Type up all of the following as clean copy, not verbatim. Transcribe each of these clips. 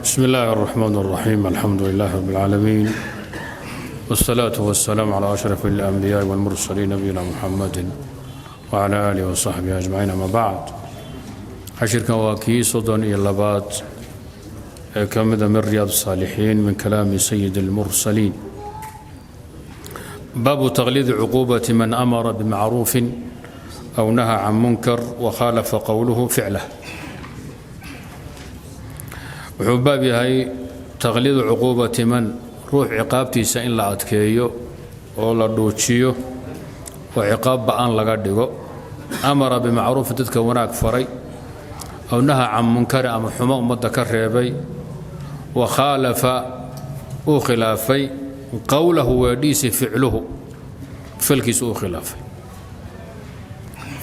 بسم الله الرحمن الرحيم، الحمد لله رب العالمين، والصلاة والسلام على أشرف الأنبياء والمرسلين، نبينا محمد وعلى آله وصحبه أجمعين، أما بعد. Cashirkan waa kii 32aad ee ka mida min رياض الصالحين، من كلام سيد المرسلين. باب تغليظ عقوبة من أمر بمعروف أو نهى عن منكر وخالف قوله فعله. Wuxuu baab yahay تغليظ عقوبة من, ruux ciqaabtiisa in la adkeeyo oo la dhuujiyo oo ciqaab ba'an laga dhigo, أمر بمعروف, dadka wanaag faray, أو نهى عن منكر, ama xumo ummadda ka reebay, وخالف, uu khilaafay, قوله, weedhiisi, فعله, falkiisu uu khilaafay.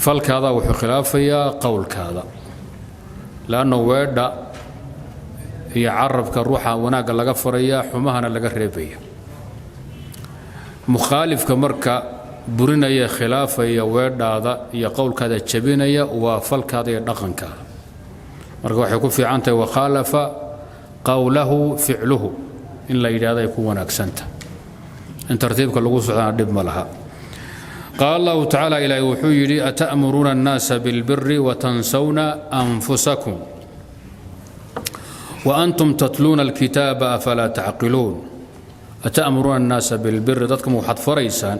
Falkaada wuxuu khilaafayaa qowlkaada, lanna weedha iyo carabka ruuxa wanaagga laga farayaa, xumahana laga reebaya. Mukhaalifka marka burinaya, khilaafaya weedhaada iyo qowlkaada jabinaya, waa falkaada iyo dhaqankaada. Marka waxay ku fiican tahay وخالف قوله فعله in la yidhahdo ay ku wanaagsanta. In tartiibka lagu socdana dhib ma laha. Qaal Allahu tacaala, ilaahi wuxuu yidhi: أتأمرون الناس بالبر وتنسون أنفسكم وأنتم تتلون الكتاب أفلا تعقلون. أتأمرون الناس بالبر, dadka ma waxaad faraysaan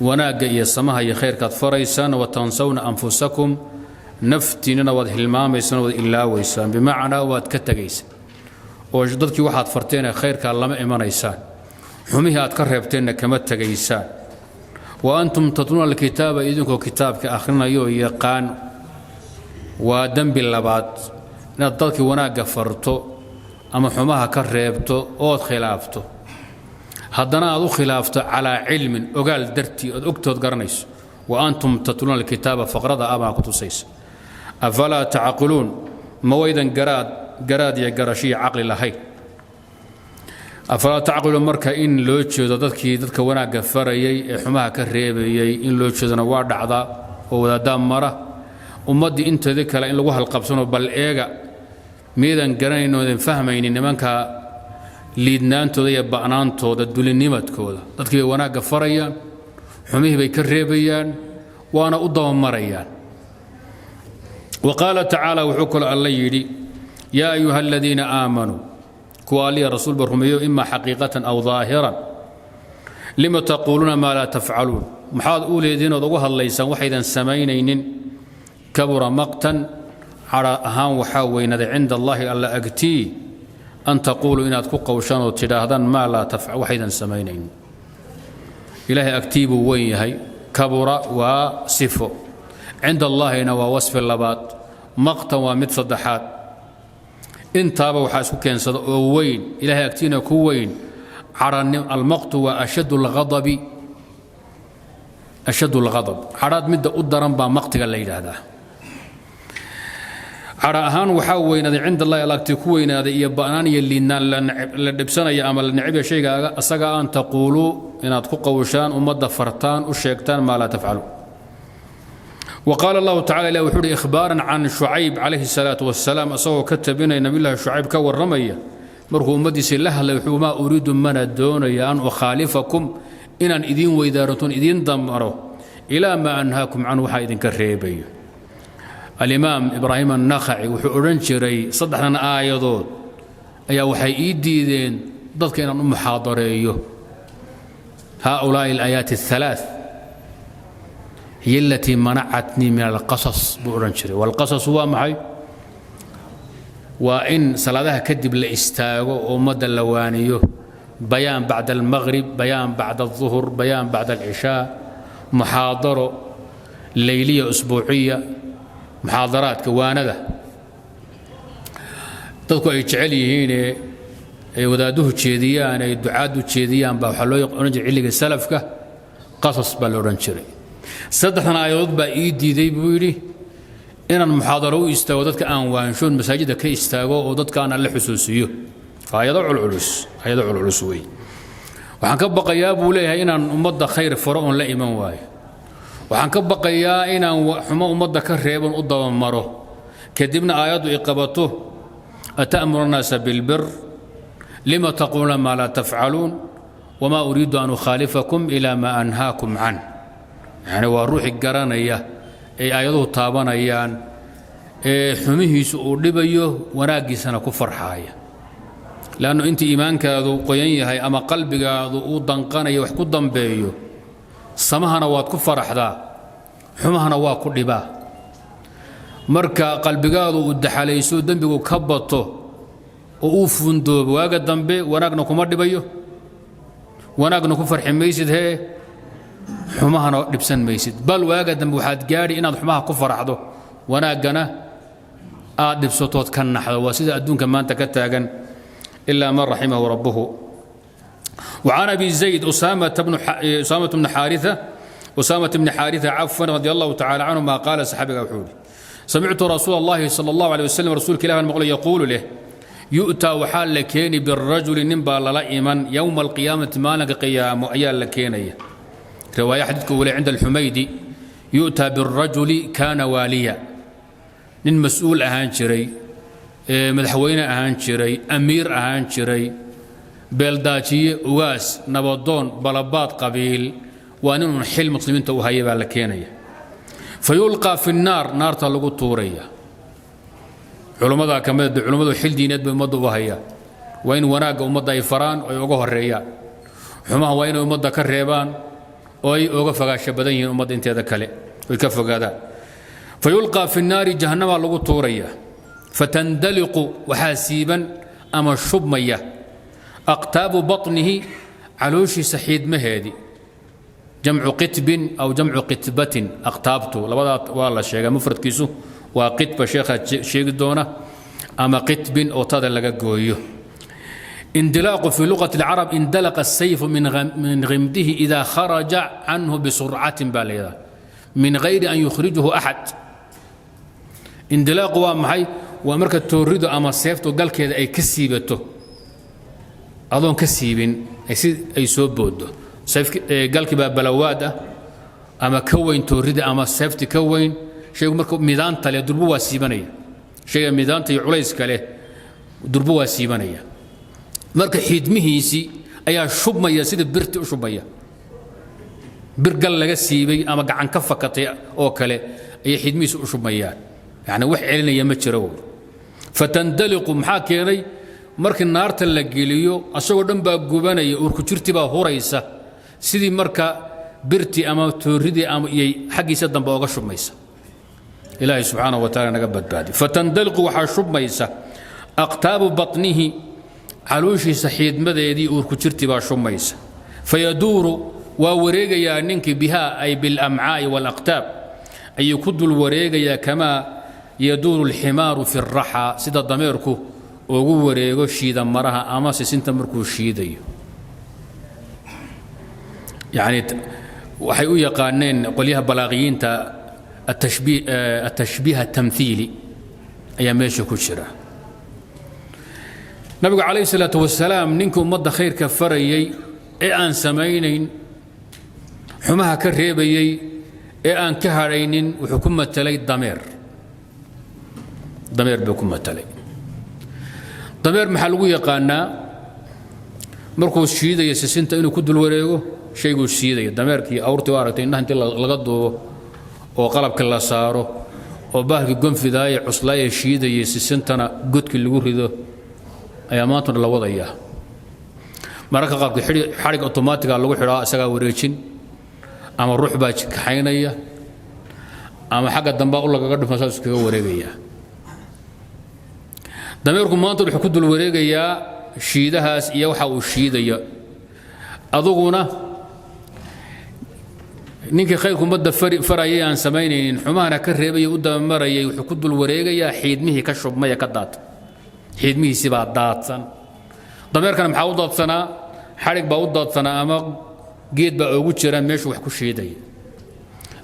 wanaagga iyo samaha iyo khayrkaad faraysaan, وتنسون أنفسكم, naftiinnana waad hilmaamaysaan, waad ilaawaysaan, bimacnaa waad ka tegaysaan, oo dadkii waxaad farteenee khayrkaa lama imanaysaan, xumihii aad ka reebteenna kama tegaysaan. وأنتم تتلون الكتاب, idinkoo kitaabka akhrinayoo yaqaan. Waa dembi labaad inaad dadkii wanaagga farto ama xumaha ka reebto ood khilaafto, haddana aad u khilaafto على علم, ogaal dartii, ood ogtood garanayso. وأنتم تتلون الكتاب faqrada abaa ku tusaysa. أفلا تعقلون, ma waydan garaad garaad iyo garashiyo caqli lahayn? أفلا تعقلون marka in loo jeedo dadkii dadka wanaagga farayay ee xumaha ka reebayay in loo jeedona waa dhacdaa, oo wadaaddaa mara. Ummaddii inteedii kale in lagu halqabsano, bal eega, miidan garanayn oodan fahmaynin nimanka liidnaantooda iyo ba'naantooda, dulinimadkooda? Dadkii bay wanaagga farayaan, xumihii bay ka reebayaan, waana u dabamarayaan. Wa qaala tacaala, wuxuu kaloo Alla yidhi: يا أيها الذين آمنوا, kuwa Alliya rasuulba rumeeyo, إما حقيقة أو ظاهرا, لم تقولون ما لا تفعلون, maxaad u leediin ood ugu hadlaysaan waxaydan samaynaynin? كبر مقتا, cadha ahaan waxaa weynaaday, عند الله, Alla agtii, أن تقولوا, inaad ku qowshaan oo tidhaahdaan, ما لا waxaydan samaynaynin. Ilaahay agtii buu weyn yahay. كبر waa sifo, عند الله na waa wasfi labaad, مقتا waa mid saddexaad. Intaaba waxaa isku keensada oo weyn, Ilahay agtiina ku weyn. المقت waa أشد الغضب, أشد الغضب, cadhaad midda u daran baa maqtiga la yidhaahdaa. Cadha ahaan waxaa weynaaday عند الله, Alla agtii ku weynaaday, iyo ba'naan iyo liidnaan la dhibsanaya ama la necibya shayga asaga, أن تقولوا, inaad ku qowshaan, ummadda fartaan, u sheegtaan, ما لا تفعلوا. وقال الله تعالى, ilah wuxuu uhi إخبارا عن شعيب عليه الصلاة والسلام, asagoo ka tabinaya Nabiyullahi Shucayb, ka warramaya markuu ummaddiisii la hadlay, wuxuu: ما أريد, mana doonaya, أن أخالفكم, inaan idiin weydaarantoon idiin damaro, إلى ما أنهاكم عنه, waxaa idinka reebayo. Alimaam Ibraahim Annakhaci wuxuu odhan jiray: saddexdan aayadood ayaa waxay ii diideen dadka inaan u muxaadareeyo. هؤلاء الآيات الثلاث هي التي منعتني من القصص, buu odhan jiray. والقصص waa maxay? Waa in salaadaha kadib la istaago oo ummadda la waaniyo, bayaan بعد المغرب، bayaan بعد الظهر، bayaan بعد العشاء، muxaadaro leyliya, usbuuciya, muxaadaraadka waanada dadku ay jecel yihiine ay wadaadduhu jeediyaan, ay ducaaddu jeediyaan, baa waxaa loo odhan jiray xilliga salafka qasas baa la odhan jiray. Saddexdan aayadood baa ii diiday, buu yidhi, inaan muxaadaro u istaago, dadka aan waanshoon, masaajidda ka istaago oo dadka aan Alle xusuusiyo. Aayado culculus, aayado culculus wey. Waxaan ka baqayaa, buu leeyahay, inaan ummadda khayr faro oon la iman waayo. Waxaan ka baqayaa inaan xumo ummadda ka reebon u dabamaro, kadibna aayaddu i qabato. Ata'muru annaasa bilbir lima taquuluuna maa laa tafcaluun wamaa uriidu an ukhaalifakum ilaa maa anhaakum can. Yacni waa ruuxi garanaya ay aayaduhu taabanayaan ee xumihiisu uu dhibayo, wanaaggiisana ku farxaaya, leannu inta iimaankaadu qoyan yahay ama qalbigaadu uu danqanayo wax ku dambeeyo, samahana waad ku faraxdaa, xumahana waa ku dhibaa. Marka qalbigaadu uu daxalayso, dembigu ka bato oo uu fundoobo, waaga dambe wanaagna kuma dhibayo, wanaagna ku farxi maysid, hee, xumahana dhibsan maysid. Bal waaga dambe waxaad gaadhi inaad xumaha ku faraxdo, wanaaggana aad dhibsatood ka naxdo. Waa sida adduunka maanta ka taagan, ilaa man raximahu rabbuhu. وعن أبي زيد أسامة بن حارثة عفوا رضي الله تعالى عنهما قال، saxaabiga wuxuu yidhi: سمعت رسول الله صلى الله عليه وسلم، rasuulka Ilaah maqlay, يقول leh: يؤتى، waxaa la keeni، بالرجل، nin baa lala iman، يوم القيامة، maalinka qiyaamo ayaa la keenaya. Riwaaya xadiidka uu le عند الحميدي: يؤتى بالرجل كان واليا، nin mas-uul ahaan jiray, madaxweyne ahaan jiray, amiir ahaan jiray, beeldaajiye, ugaas, nabadoon, balabaad qabiil, waa ninun xil muslimiinta u haya baa la keenaya. فيلقى في النار، naarta lagu tuuraya. Culimmadaa ka mid, culimmadu xil diineed bay ummadda u hayaan. Waa in wanaagga ummadda ay faraan oo ay uga horreeyaan, xumaha waa inay ummadda ka reebaan oo ay oga fogaansho badan yihiin ummadda inteeda kale, oy ka fogaadaan. فيلقى في النار، jahannama lagu tuuraya. فتندلق، waxaa siiban ama shubmaya، أقتاب بطنه، calooshiisa xiidmaheedii، جمع قتب أو جمع قتبة. Aqtaabtu labadaa waa la sheegaa. Mufradkiisu waa qitba, sheekhaa sheegi doona, ama qitbin oo tada laga gooyo. Indilaaqu في لغة العرب: اندلق السيف من غمده إذا خرج عنه بسرعة baa la yidhaha، من غير أن يخرجه أحد. Indilaaqu waa maxay? Waa marka tooridu ama seeftu galkeeda ay ka siibato adoon ka siibin, si ay soo boodo. Galkii baa balawaad ah ama ka weyn toorida ama seefti ka weyn. Shaygu marka midaanta leh durbo waa siibanaya. Shayga midaanta iyo culayska leh durbo waa siibanaya. Marka xiidmihiisii ayaa shubmaya, sida birti u shubmaya, bir gal laga siibay ama gacan ka fakatay oo kale ayay xiidmihiisi u shubmayaan. Yani wax celinaya ma jiro. فتندلق maxaa keenay? Markii naarta la geliyo asagoo dhan baa gubanaya, uurku jirti baa huraysa, sidii marka birtii ama tooridii ama iyay xaggiisa dambe oga shubmaysa. Ilaahay subxaanahu wa taala naga badbaadi. فتندلق، waxaa shubmaysa، أقتاب بطنه، calooshiisa xiidmadeedii, uurku jirti baa shubmaysa. فيدور، waa wareegayaa ninkii، بها أي بالأمعاء والأقتاب ayuu ku dul wareegayaa، كما يدور الحمار في الرحى، sida dameerku ugu wareego shiida maraha ama sisinta markuu shiidayo. Yani waxay u yaqaaneen qolyaha balaaqiyiinta التشبيه التمثيلي ayaa meesha ku jira. Nabigu calayhi salaatu wasalaam ninkii ummadda khayrka farayey ee aan samaynayn, xumaha ka reebayey ee aan ka hadhaynin, wuxuu ku matalay dameer. Dameer buu ku matalay. Dameer maxaa lagu yaqaanaa? Markuu shiidayo sisinta inuu ku dul wareego shayguu shiidaya. Dameerkii, awrtii waa aragtay, indhaha intii laga duubo oo qalabka la saaro oo bahalkii gonfidaaye cuslaaye shiidayay sisintana godkii lagu rido ayaa maantuna la wadayaa. Mararka qaarkood xadhig otomaatiga lagu xidhaa, isagaa wareejin, ama ruux baa kaxaynaya, ama xagga dambaa u lagaga dhufan, saas kaga wareegayaa. Dameerku maanta wuxuu ku dul wareegayaa shiidahaas iyo waxa uu shiidaya. Aduguna ninkii khayrku ummadda farayay aan samaynaynin, xumahana ka reebaya, u dabamarayay, wuxuu ku dul wareegayaa xiidmihii ka shubmaya, ka daata. Xiidmihiisii baa daadsan. Dameerkana maxaa u daadsanaa? Xadhig baa u daadsanaa ama geed baa ugu jira meeshuu wax ku shiidaya.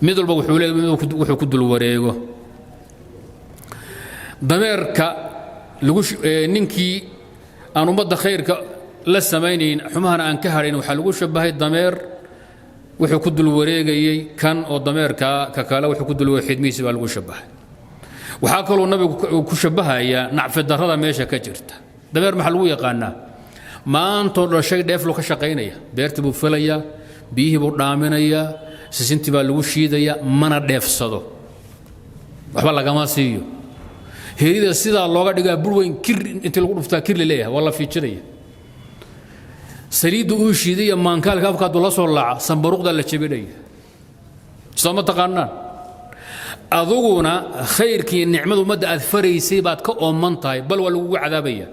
Mid walba wuxuu leeyahay wuxuu ku dul wareego. Dameerka lagu ninkii aan ummadda khayrka la samaynayn, xumahana aan ka hadhayn, waxaa lagu shabahay dameer. Wuxuu ku dul wareegayey kan oo dameerka ka kale wuxuu ku dul xidmihiisi baa lagu shabahay. Waxaa kaloo Nabigu ku shabahayaa nacfidarrada meesha ka jirta. Dameer maxaa lagu yaqaanaa? Maantoo dhashay dheeflu ka shaqaynaya, beertii buu filayaa, biyihii buu dhaaminayaa, sisintii baa lagu shiidayaa, mana dheefsado, waxba lagama siiyo. Herida sidaa looga dhigaa bur weyn kir intii lagu dhuftaa kir la leeyahay, waa la fiijinaya. Saliidda uu shiidaya, maankaalka afka hadduu la soo laaca, sambaruqdaa la jebinaya. Soo ma taqaanaan? Aduguna khayrkii, nicmada ummadda aad faraysay baad ka ooman tahay, bal waa lagugu cadaabaya.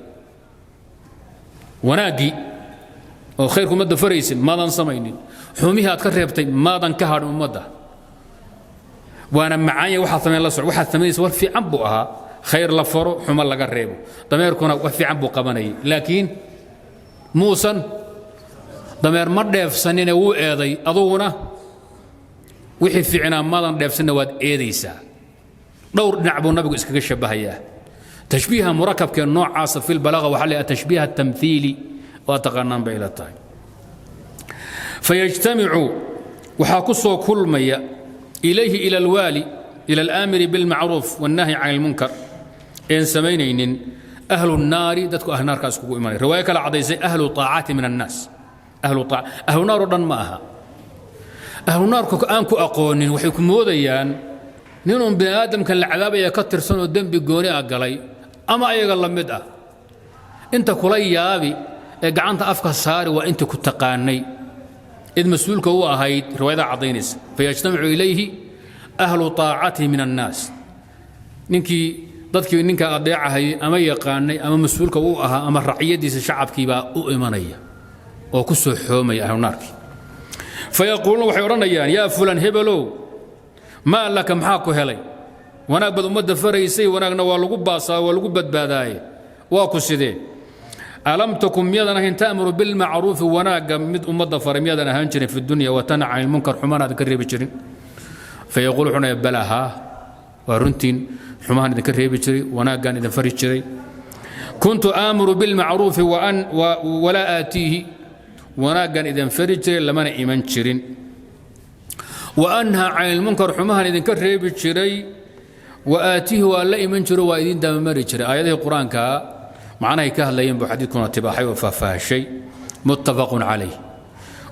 Wanaaggii oo khayrka ummadda faraysay maadan samaynin, xumihii aad ka reebtay maadan ka hadhin ummadda, waana macaanya. Waxaad samayn la soc, waxaad samaynaysa war fiican buu ahaa, khayr la faro, xumo laga reebo. Dameerkuna wax fiican buu qabanayay, laakiin muusan dameer ma dheefsanine wuu eeday. Aduguna wixii fiicnaa maadan dheefsanina, waad eedaysaa. Dhowr dhinac buu Nabigu iskaga shabahayaa. Tashbiiha murakabkee noocaasa fi lbalaaga waxaa la tashbiiha tamthiili, waa taqaanaan bay ila tahay. Fayajtamicu, waxaa ku soo kulmaya, ilayhi ila alwaali, ila alaamiri bilmacruuf wannahyi can ilmunkar een samaynaynin, ahlu nnaari, dadku ahlu naarkaa iskugu imanaya. Riwaayo kale caddaysay ahlu طaacati min annaas, ahlu aaca, ahlu naar oo dhan ma aha. Ahlu naarku aan ku aqoonin waxay ku moodayaan ninuun bini aadamkan la cadaabaya ka tirsan oo dembi gooni ah galay ama ayaga la mid ah. Inta kula yaabi ee gacanta afka saari waa inta ku taqaanay id mas-uulka u ahayd. Riwaayada caddaynaysa fayajtamicu ilayhi ahlu طaacatihi min annaas, ninkii dadkii ninka adeecahayay ama yaqaanay ama mas-uulka u ahaa ama raciyadiisa, shacabkiibaa u imanaya oo ku soo xoomaya ahlu naarkii. Fayaquuluuna, waxay odhanayaan: yaa fulan, hebelow, maa laka, maxaa ku helay? Wanaag baad ummadda faraysay, wanaagna waa lagu baasaa, waa lagu badbaadaaye, waa ku sidee? Alam takun, miyadan ahayn, ta'muru bilmacruufi, wanaagga mid ummadda faray miyaadan ahaan jirin, fi dunya, watanha can ilmunkar, xumaanaadan ka reebi jirin? Fayaquul, wuxuu odhanaya: bala, haa, waa runtiin, xumahan idinka reebi jiray, wanaaggaan idin fari jiray. Kuntu aamuru bilmacruufi walaa aatiihi, wanaaggan idin fari jiray, lamana iman jirin. Wa anhaa can ilmunkar, xumahan idinka reebi jiray, wa aatiihi, waa la iman jiro, waa idin dabamari jiray. Aayadihii Qur-aanka macnahay ka hadlayeen buu xadiidkuna tibaaxay oo faahfaahshay. Muttafaqun calayh,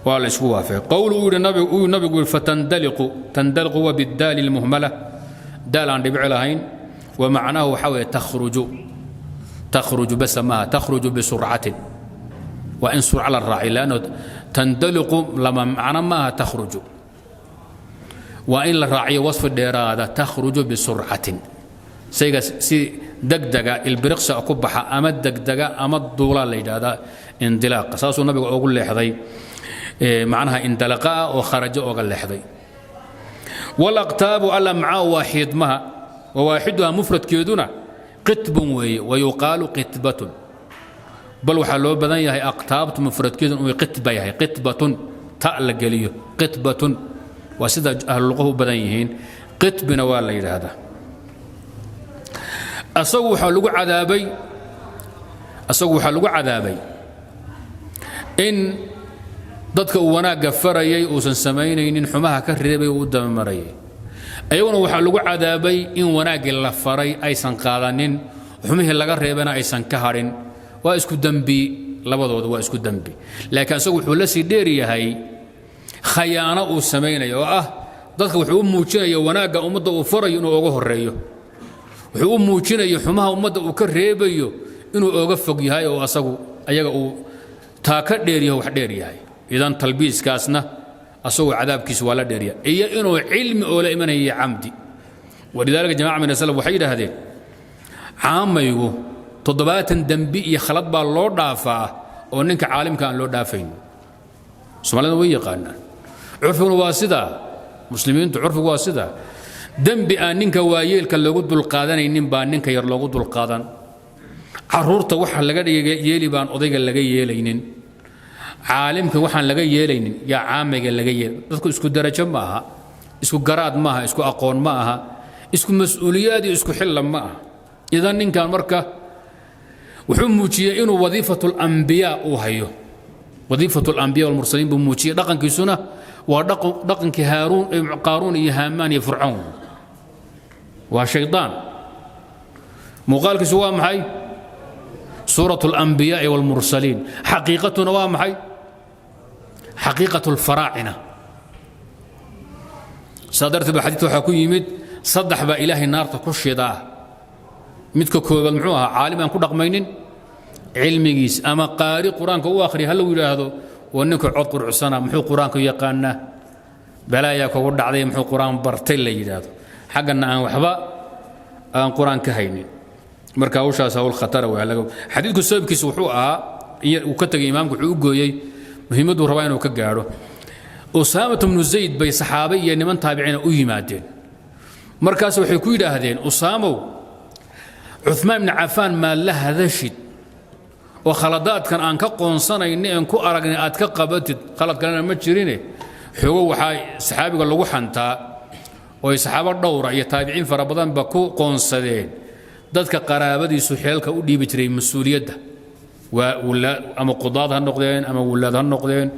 waa la isku waafaqay. Qowl uu yidhi nabigu, uu nabigu yidhi fatandaliqu, tandaliqu wa bidaali lmuhmala, daal aan dhibici lahayn, wa macnahu waxaa weeye takhruju. Takhruju bas maaha, takhruju bisurcatin, waa in surca la raaciyo, lanno tandaliqu lama macno maaha takhruju, waa in la raaciyo wasfi dheeraada. Takhruju bisurcatin, sayga si degdega, ilbiriqsa ku baxa ama degdega ama duulaa la yidhaahdaa indilaaqa. Saasuu Nabiga ugu leexday macnaha indalaqa ah oo kharajo oga leexday. Walaqtaabu alamcaa, waa xiidmaha. Wawaaxiduha, mufradkeeduna qitbun weeye, wayuqaalu qitbatun, bal waxaa loo badan yahay aqtaabtu mufradkeedu inuu qitba yahay, qitbatun ta la geliyo. Qitbatun waa sida ahluluqahu u badan yihiin, qitbina waa la yidhaahdaa. Asagu waxaa lagu cadaabay, asagu waxaa lagu cadaabay in dadka uu wanaagga farayay uusan samaynaynin, xumaha ka reebay uu u dabamarayay. Ayaguna waxaa lagu cadaabay in wanaaggii la faray aysan qaadanin, xumihii laga reebana aysan ka hadhin. Waa isku dembi labadooda, waa isku dembi, laakiin asagu wuxuu la sii dheer yahay khayaano uu samaynayo oo ah dadka wuxuu u muujinaya wanaagga ummadda uu farayo inuu oga horreeyo, wuxuu u muujinayo xumaha ummadda uu ka reebayo inuu oga fog yahay, oo asagu ayaga uu taa ka dheer yahay, wax dheer yahay. Idan talbiiskaasna asagoo cadaabkiisu waa la dheeryahay, iyo inuu cilmi oo la imanaya camdi. Walidaalika jamaca min asalaf waxay yidhaahdeen caamaygu 70 dembi iyo khalad baa loo dhaafaa oo ninka caalimka aan loo dhaafayn. Soomaalida way yaqaanaan, curfiguna waa sidaa, muslimiintu curfigu waa sidaa. Dembi aan ninka waayeelka loogu dulqaadanaynin baa ninka yar loogu dulqaadan. Caruurta waxa laga yeeli baan odayga laga yeelaynin. Caalimka waxaan laga yeelaynin yaa caamayga laga yeel. Dadku isku darajo ma aha, isku garaad ma aha, isku aqoon ma aha, isku mas-uuliyaad iyo isku xilla ma aha. Idan ninkan marka wuxuu muujiyey inuu wadiifatu lambiyaa uu hayo, wadiifatu alambiya walmursaliin buu muujiyey. Dhaqankiisuna waa dhaqankii Haaruun, Qaaruun iyo Haamaan iyo Fircoon, waa shaydaan. Muuqaalkiisu waa maxay? Suurat alambiyaai wاlmursaliin. Xaqiiqatuna waa maxay? Xaqiiqat alfaraacina. Saa darteed ba xadiidka waxaa ku yimid saddex baa Ilaahay naarta ku shidaa. Midka koobaad muxuu ahaa? Caalim aan ku dhaqmaynin cilmigiis, ama qaari Qur-aanka u akhriya ha lagu yidhaahdo, waa ninka cod qurucsana, muxuu Qur-aanku yaqaanaa, balaayaa kugu dhacday, muxuu Qur-aan bartay la yidhaahdo, xaggana aan waxba aan Qur-aan ka haynin. Marka hawshaas hawl khatara waa laga. Xadiidku sababkiisu wuxuu ahaa uu ka tegay imaamku, wuxuu u gooyey muhiimadduu rabaa inuu ka gaadho. Usaamatu bnu Zayd bay saxaabe iyo niman taabiciina u yimaadeen. Markaas waxay ku yidhaahdeen: "Usaamow, Cumaan bni Cafaan maad la hadashid oo khaladaadkan aan ka qoonsanayna een ku aragnay aad ka qabatid? Khalad kalena ma jirine." Xogo waxaa saxaabiga lagu xantaa oo ay saxaabo dhowra iyo taabiciin fara badanba ku qoonsadeen dadka qaraabadiisu xeelka u dhiibi jiray, mas-uuliyadda, waa ama qudaad ha noqdeen, ama wulaad ha noqdeen,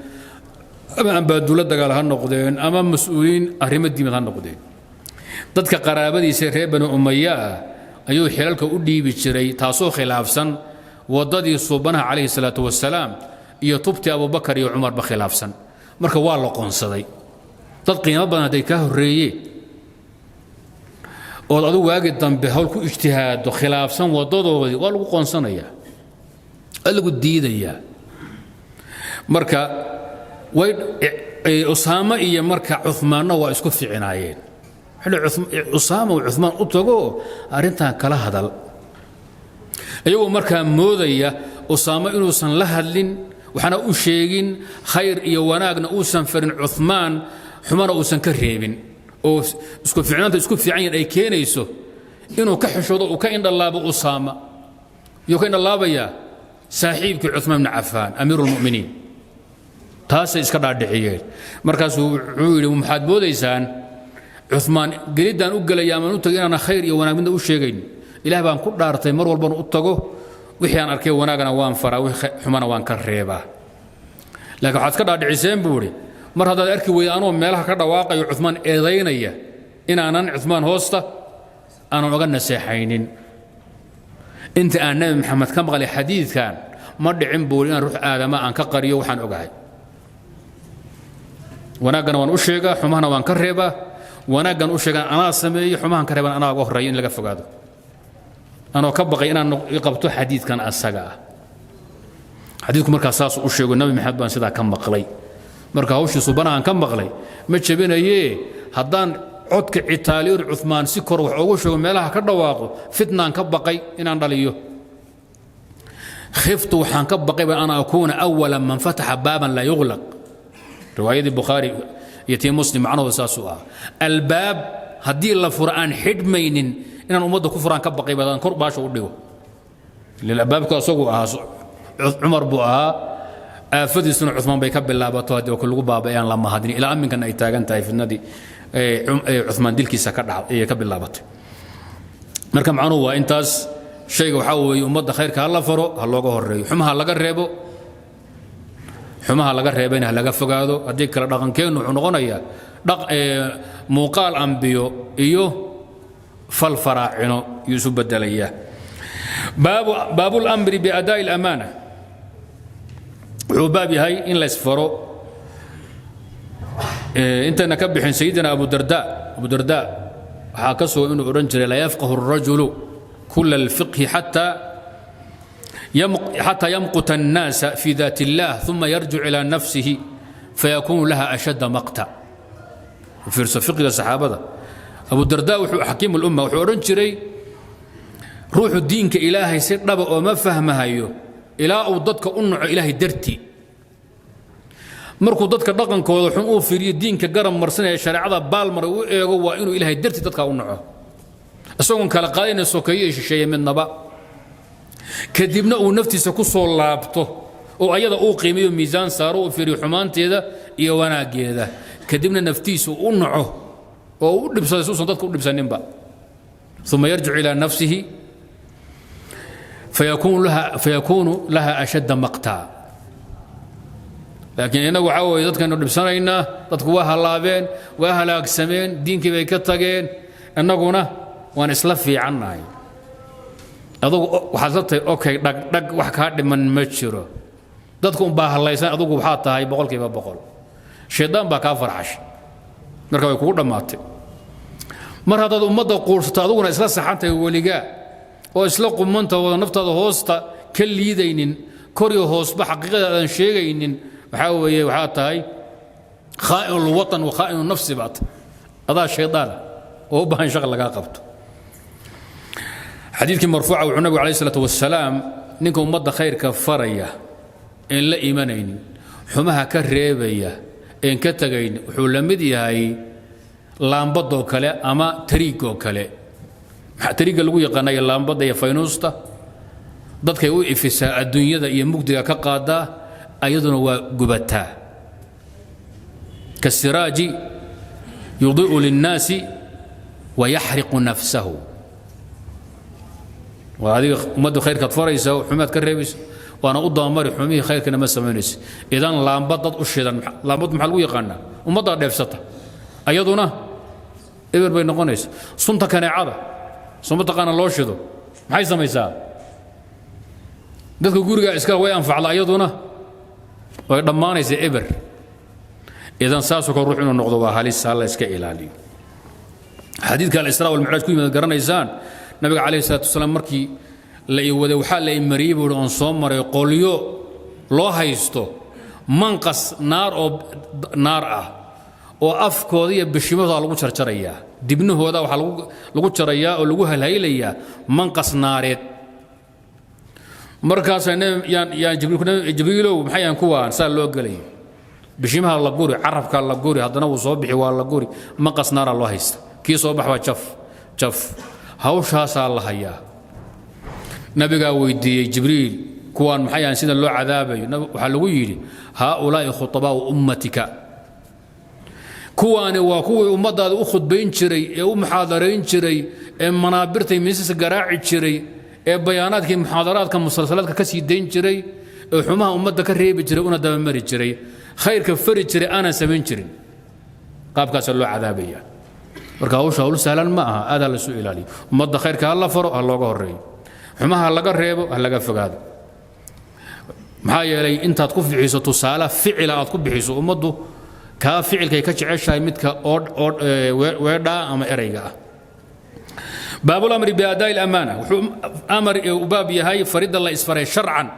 ama ambaadulo dagaal ha noqdeen, ama mas-uuliyiin arrimo diimeed ha noqdeen. Dadka qaraabadiisa reer Bani Umaya ah ayuu xilalka u dhiibi jiray, taasoo khilaafsan waddadii Suubanaha calayhi salaatu wasalaam iyo tubtii Abubakar iyo Cumarba khilaafsan. Marka waa la qoonsaday. Dad qiimo badan hadday kaa horreeyeen ood adugu waagi dambe hawl ku ijtihaado khilaafsan waddadoodii, waa lagu qoonsanayaa, waa lagu diidayaa. Marka way Usaamo iyo marka Cumaanna waa isku ficinaayeen. Usaama uu Cumaan u tago, arrintan kala hadal, iyagoo markaa moodaya Usaamo inuusan la hadlin, waxna u sheegin, khayr iyo wanaagna uusan farin Cumaan, xumana uusan ka reebin, oo isku ficnaanta isku fiican yahin ay keenayso inuu ka xishoodo, uu ka indhalaabo. Usaama yuu ka indhalaabayaa? Saaxiibkii Cumaan bni Cafaan, amiiru lmu'miniin. Taasay iska dhaadhiciyeen. Markaasuu wuxuu yidhi: "Maxaad moodaysaan Cumaan geliddaan u gelaya amaan u tagay inaana khayr iyo wanaag midna u sheegayn? Ilaah baan ku dhaartay, mar walbana u tago, wixii aan arkay wanaagana waan faraa, wixii xumana waan ka reebaa. Laakiin waxaad ka dhaadhiciseen," buu idhi, "mar haddaad arki weyda anoo meelaha ka dhawaaqayo Cumaan eedaynaya, inaanan Cumaan hoosta aanan oga naseexaynin. Inta aan Nebi Maxamed ka maqlay xadiidkan ma dhicin," buu, "inaan ruux aadama aan ka qariyo waxaan ogahay. Wanaaggana waan u sheegaa, xumahana waan ka reebaa. Wanaaggan u sheegaan anaa sameeyo, xumahan ka reeban anaa uga horreeya in laga fogaado, anoo ka baqay inaan qabto xadiidkan asaga ah." Xadiidku markaa saas u sheego, Nabi Maxamed baan sidaa ka maqlay. Marka hawshii Subanahan ka maqlay ma jebinayee, haddaan codka citaaliyoon Cumaan si kor wax ugu sheego, meelaha ka dhawaaqo, fitnaan ka baqay inaan dhaliyo. Khiftu, waxaan ka baqay ba, an akuuna awala man fataxa baaban laa yuglaq. Riwaayadii Bukhaari iyo tii Muslim macnahooda saasuu ahaa. Albaab haddii la furo aan xidhmaynin inaan ummadda ku furaan ka baqay, badaan kor baasha u dhigo. Albaabku asagu ahaa, Cumar buu ahaa, aafadiisuna Cumaan bay ka bilaabato. Haddii waa lagu baaba'ay aan la mahadin, ilaa aminkan ay taagan tahay fitnadii Cumaan dilkiisa ka dhac ka bilaabatay. Marka macnuhu waa intaas. Shayga waxaa weeye ummadda khayrka ha la faro, ha looga horeeyo, xumaha laga reebo, xumaha laga reebayna ha laga fogaado. Haddii kale dhaqankeennu wuxuu noqonayaa muuqaal ambiyo iyo fal faraacino yuu isu bedelayaa. Baabu lamri biadaa'i alamaana. Wuxuu baab yahay in laysfaro. Intayna ka bixin, sayidina Abudarda, Abudarda waxaa ka sugan inuu odhan jiray: "Laa yafqahu الrajulu kula alfiqhi xatى yamquta الnaasa fi daat اllah, ثuma yarjic ilى nafsihi fayakunu laha ashadda maqta." Fiirso fiqiga saxaabada. Abudarda wuxuu xakiim ulumma wuxuu odhan jiray: ruuxu diinka Ilaahay si dhaba oo ma fahmahayo ilaa uu dadka u naco Ilaahay dartii. Markuu dadka dhaqankooda xun uu fiiriyo, diinka garab marsanaya, shareecada baalmaray u eego, waa inuu Ilaahay dartii dadka u naco, isagoon kala qaadayna sokeeye iyo shisheeye midnaba. Kadibna uu naftiisa ku soo laabto oo ayada uu qiimeeyo, miisaan saaro, uu fiiriyo xumaanteeda iyo wanaaggeeda, kadibna naftiisa u naco oo u dhibsaday si uusan dadka u dhibsaninba. Uma yarjic ilaa nafsihi fayakuunu laha ashadda maqtaa. Laakiin innagu waxaa weeye dadkaynu dhibsanaynaa, dadku waa hallaabeen, waa halaagsameen, diinkii bay ka tageen, innaguna waan isla fiicannahay. Adugu waxaad la tahay, okay, dhagdhag, wax kaa dhiman ma jiro. Dadku unbaa hallaysan, adugu waxaa tahay 100%. Shaydaan baa kaa farxashay, marka way kugu dhammaatay. Mar haddaad ummadda quursato, aduguna isla saxantahay weligaa oo isla qumanta, wada naftaada hoosta ka liidaynin, kor iyo hoosba xaqiiqada aadan sheegaynin, waxaa weeye waxaa tahay خائن الوطن وخائن النفس baa tahay. Adaa shaydaana oo u baahan shaqa lagaa qabto. Xadiidkii marfuuca wuxuu nabigu عليه الصلاة والسلام, ninka ummadda khayrka faraya een la imanaynin, xumaha ka reebaya een ka tegayn, wuxuu la mid yahay laambadoo kale ama tariigoo kale. Maxaa tariigga lagu yaqaanaya? Laambadda iyo faynuusta dadkay u ifisaa, adduunyada iyo mugdiga ka qaadaa, ayaduna waa gubataa. كالسراج يضيء للناس ويحرق نفسه. Waa adiga ummadda khayrkaad faraysa oo xumaad ka reebaysa, waana u dabamari xumihii, khayrkana ma samaynaysa. Idan laambad dad u shidan, laambad maxaa lagu yaqaanaa? Ummaddaa dheefsata, ayaduna eber bay noqonaysa. Sunta kaneecada soo ma taqaana? Loo shido, maxay samaysaa? Dadka guriga iskale way anfacda, ayaduna way dhammaanaysaa, eber. Idan saasoo kale ruux inuu noqdo waa halis, ha la iska ilaaliyo. Xadiidka الإسراء والمعراج ku yimid garanaysaan. Nabiga عليه الصلاة والسلام markii la i waday, waxaa la i mariyey buu oon soo maray qolyo loo haysto manqas naar oo naar ah, oo afkooda iyo bishimahooda lagu jarjarayaa, dibnahooda waxaa lagu jarayaa oo lagu halhaylayaa manqas naareed. Markaasaa yaan Jibriilow, maxay yaan kuwaan saa loo gelay? Bishimaha la guri, carabka la guri, haddana wuu soo bixi, waa la guri, manqas naaraa loo haysta. Kii soo bax baa jaf jaf. Hawshaasaa la hayaa. Nabigaa weydiiyey Jibriil, kuwaan maxay ahan sida loo cadaabayo? Waxaa lagu yidhi: هؤلاء خطباء أمتك. Kuwaani waa kuwii ummaddaada u khudbayn jiray ee u muxaadarayn jiray, ee manaabirtay miisasa garaaci jiray, ee bayaanaadkii, muxaadaraadka, musalsalaadka ka sii dayn jiray, ee xumaha ummadda ka reebi jiray, una dabamari jiray, khayrka fari jiray, aanan samayn jirin. Qaabkaasaa loo cadaabaya. Marka hawsha hawl sahlan ma aha, aad ha lasu ilaaliyo. Ummadda khayrka ha la faro, ha looga horreeyo, xumaha ha laga reebo, ha laga fogaado. Maxaa yeelay, intaad ku bixiso tusaale ficila aad ku bixiso, ummaddu kaa ficilkay ka jeceshahay midka weedhaa ama erayga ah. باب الأمر بأداء الأمانة. Wuxuu amar u baab yahay faridda la isfaray شرعا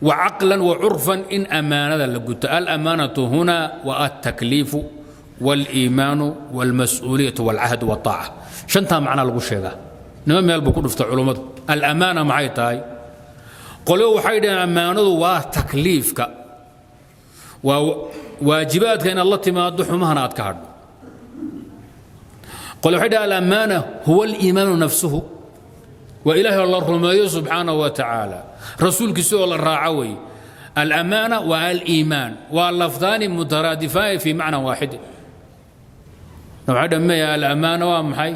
وعقلا وعرفا in amaanada la guto. الأمانة هنا والتكليف والإيمان والمسؤولية والعهد والطاعة. Shantaa macnaa lagu sheegaa. Nima meel buu ku dhufta culummadu. Alamaana maxay tahay? Qolyo waxay dhaheen ammaanadu waa takliifka, waa waajibaadka inaad la timaado, xumahana aad ka hadho. Qole waxay dhaheen الأمانة هو الإيمان نفسه, waa Ilaahay oo la rumeeyo سبحانه وتعالى, rasuulkiisa oo la raaco wey. الأمانة waa الإيمان, waa لفظان مترادفان في معنى واحد. Waxay dhaheen maya, الأمانة waa maxay?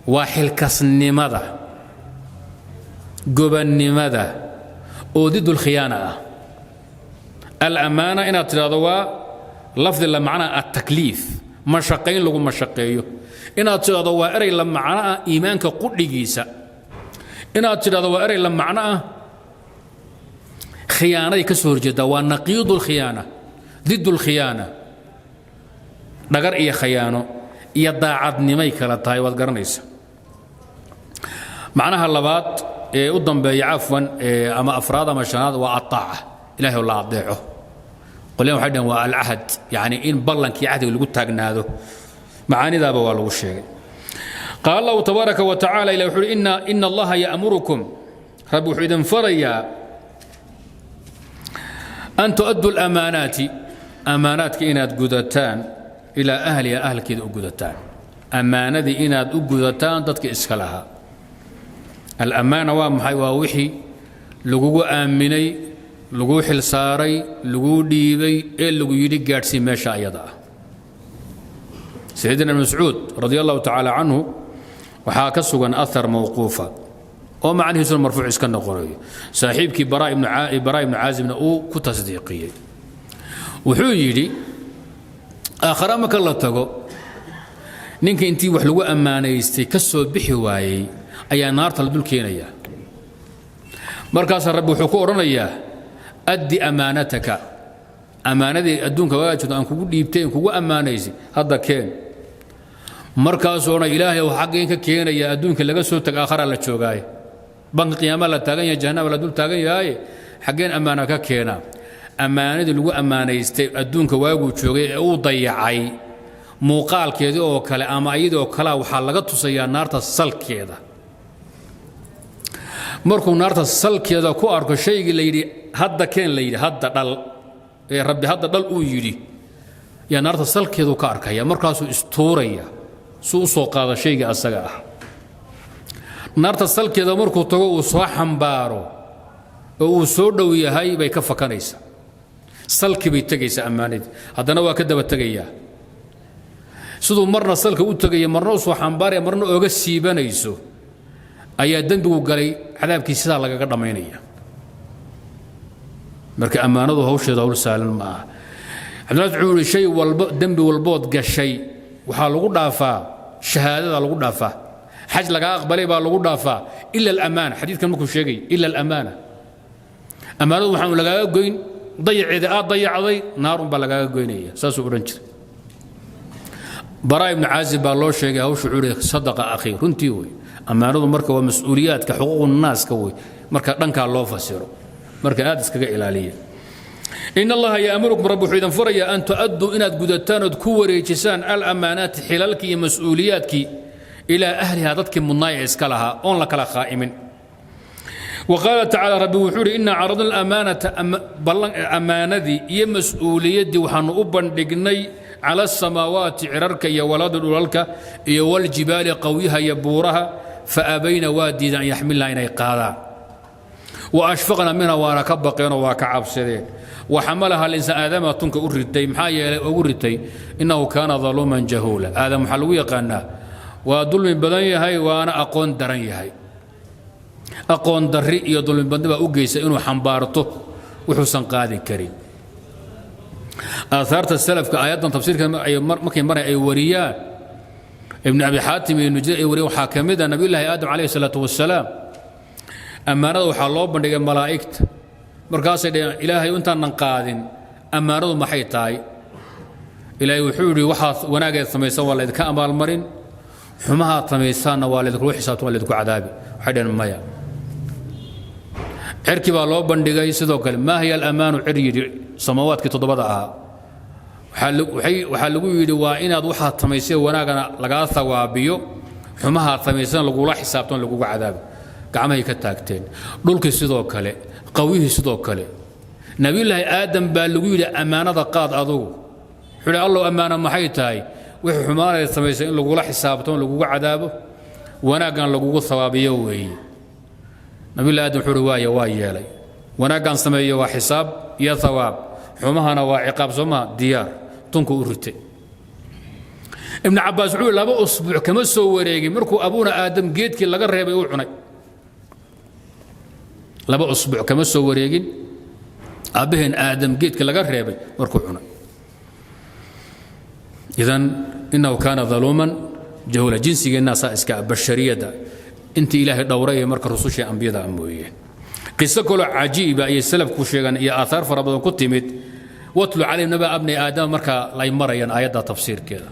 Waa xilkasnimada, gobannimada oo ضد الخيانة ah. الأمانة inaad tidhahdo waa lafdi la macnaa التكليف, mashaqayn lagu mashaqeeyo, inaad tidhahdo waa erey la macno ah iimaanka qudhigiisa, inaad tidhahdo waa erey la macno ah khiyaanaday ka soo horjeedaa, waa نقيض الخيانة, ضد الخيانة. Dhagar iyo khayaano iyo daacadnimay kala tahay, waad garanaysa. Macnaha labaad ee u dambeeya, cafwan, ama afraad ama shanaad, waa الطاعة, Ilahay oo la adeeco. Qolyahan waxay dhaheen waa العهد, yacni in ballankii cahdiga lagu taagnaado. Macaanidaaba waa lagu sheegay. قال الله تبارك وتعالى, ilah wuxuu uhi: إن الله يأمركم, rabbi wuxuu idin farayaa, أن تؤدوا الأمانات, amaanaadka inaad gudataan, إلى أهلها, ahalkeeda u gudataan, ammaanadii inaad u gudataan dadka iska lahaa. Alamaana waa maxay? Waa wixii lagugu aaminay, laguu xilsaaray, laguu dhiibay, ee lagu yidhi gaadhsii meesha ayada ah. Sayidina Mascuud رضي الله تعالى عنه waxaa ka sugan أثر mawquufa oo macnihiisuna marfuuc iska noqonayo, saaxiibkii Baraa ibnu Caazibna uu ku tasdiiqiyey. Wuxuu yidhi: aakhara marka la tago, ninka intii wax lagu ammaanaystay ka soo bixi waayey ayaa Ayaa naarta la dul keenayaa. Markaasaa Rabbi wuxuu ku odhanayaa: "Addi amaanataka, ammaanadii adduunka wagaa jirto aan kugu dhiibtay, kugu ammaanaysay, hadda keen." Markaasuu odhan: "Ilaahay, xaggeen ka keenaya? Adduunka laga soo tag, aakharaa la joogaaye, banka qiyaama la taagan yahay, jahannama la dul taagan yahaye, xaggeen ammaana ka keenaa?" Ammaanadii lagu ammaanaystay adduunka waaguu joogay ee uu dayacay, muuqaalkeedii oo kale ama ayadii oo kalea waxaa laga tusayaa naarta salkeeda. Markuu naarta salkeeda ku arko shaygii la yidhi "hadda keen", la yidhi "hadda dhal", ee Rabbi "hadda dhal" uu yidhi, yaa naarta salkeedu ka arkaya. Markaasuu istuuraya suu u soo qaado shaygii asaga ah. Naarta salkeeda markuu tago, uu soo xambaaro oo uu soo dhow yahay, bay ka fakanaysaa, salkii bay tegaysaa ammaanadii. Haddana waa ka daba tegayaa. Siduu marna salka u tegaya, marna u soo xambaaraya, marna oga siibanayso, ayaa dembigu galay cadaabkii sidaa lagaga dhammaynaya. Marka ammaanadu hawsheeda hawl saalan ma aha. Cabdillah wuxuu yihi: shay walba, dembi walbood gashay, waxaa lagu dhaafaa shahaadada, lagu dhaafaa xaj lagaa aqbalay baa lagu dhaafaa, ila alamaana. Xadiidkan markuu sheegay ila alamaana, ammaanadu waxaanu lagaaga goyn dayaceeda aad dayacday, naarun baa lagaaga goynaya, saasuu odhan jiray. Baraa Ibnu Caazib baa loo sheegay hawshu. Wuxuu yihi: "Sadaqa akhi, runtii wey." Ammaanadu marka waa mas-uuliyaadka, xuquuqu naaska wey. Marka dhankaa loo fasiro, marka aad iskaga ilaaliya. In Allaha yaamurukum, Rabbi wuxuu idin furayaa, an tu'adduu, inaad gudataan ood ku wareejisaan, alamaanaati, xilalkii iyo mas-uuliyaadkii, ilaa ahlihaa, dadkii mudnaay ee iska lahaa, oon la kala khaa'imin. Wa qaala tacaala, Rabbi wuxuu yidhi: "Innaa caradna alamaanata", ammaanadii iyo mas-uuliyaddii waxaanu u bandhignay, cala asamaawaati, cirarka iyo, walardi, dhulalka iyo, waljibaali, qawyaha iyo buuraha, fa abayna, waa diideen, an yaxmilna, inay qaadaan, wa ashfaqna minha, waana ka baqeenoo waa ka cabsadeen, wa xamalaha alinsaan, aadama tunka u ritay. Maxaa yeelay ugu ritay? Innahu kaana daluuman jahuula. Aadam waxaa lagu yaqaanaa waa dulmi badan yahay, waana aqoon daran yahay. Aqoon darri iyo dulmi badni baa u geysa inuu xambaarto wuxuusan qaadi karin. Aahaarta salafka aayaddan tafsiirka markay maray ay wariyaan, Ibnu Abi Xaatim iyo Ibnu Jariir ay wariyaan, waxaa ka mid ah Nabiyullaahi Aadam calayhi salaatu wasalaam ammaanada waxaa loo bandhigay malaa'igta. Markaasay dhaheen: "Ilaahay, intaanan qaadin, ammaanadu maxay tahay?" Ilaahay wuxuu yidhi: "Waxaad wanaageed samaysan waa laydinka abaalmarin, xumahaad samaysaanna waa laydinkula xisaabtan, waa laydinku cadaabi." Waxay dhaheen: "Maya." Cirkii baa loo bandhigay sidoo kale. "Maa hiya alamaanu?" cir yidhi, samawaadkii toddobada ahaa. Waxaa lagu yidhi: "Waa inaad waxaad samaysay wanaagana lagaa thawaabiyo, xumahaad samaysana lagula xisaabtan, laguga cadaabi." Gacmahay ka taagteen. Dhulkii sidoo kale, qawihii sidoo kale. Nabiyullaahi Aadam baa lagu yidhi: "Ammaanada qaad adugu." Wuxuu yidhi: "Allow, ammaano maxay tahay?" "Wixii xumaanayd samaysay in lagula xisaabtamo, laguga cadaabo, wanaaggan lagugu thawaabiyo weeye." Nabiyullahi Aadam wuxuu uhi: "Waaya, waa yeelay. Wanaaggan sameeyo waa xisaab iyo thawaab, xumahana waa ciqaab, soo maha? Diyaar." Tunku u ritay. Ibnu Cabbaas wuxuu 2 usbuuc kama soo wareegin markuu abuuna Aadam geedkii laga reebay uu cunay. 2 usbuuc kama soo wareegin aabbaheen Aadam geedkii laga reebay markuu cunay. Idan innahu kaana daluuman jahuula. Jinsigeennaa saa iska bashariyadda, intii Ilaahay dhowray ee marka rusushii ambiyada mooyeen. Qiso kaloo cajiiba ayay salafku sheegaan iyo aathaar fara badan ku timid. Watlu calayhim naba abni Aadama, marka lay marayaan aayadda tafsiirkeeda,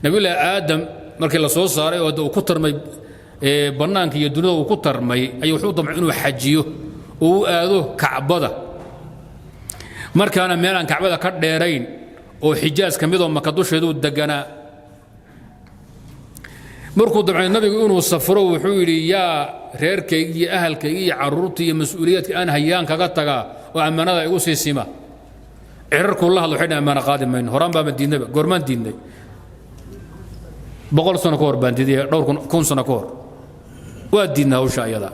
Nabiyullaahi Aadam markii la soo saaray oo uu ku tarmay bannaanka iyo dunida uu ku tarmay, ayuu wuxuu damcay inuu xajiyo oo u aado Kacbada. Markaana meel aan Kacbada ka dheerayn oo Xijaas ka midoo Maka dusheeduu deganaa. Markuu damcay nabigu inuu safro, wuxuu yidhi: "Yaa reerkaygi iyo ahalkaygi iyo carruurtii iyo mas-uuliyaadka aan hayaan kaga tagaa oo ammaanada igu sii sima?" Cirarkuu la hadlo. Waxay dhaheen: "Ammaano qaadi mayno, horaan baama diidnayba." "Goormaan diidnay?" "100 sano ka hor baan diiday, dhowr kun sano ka hor waa diidnay hawsha ayada."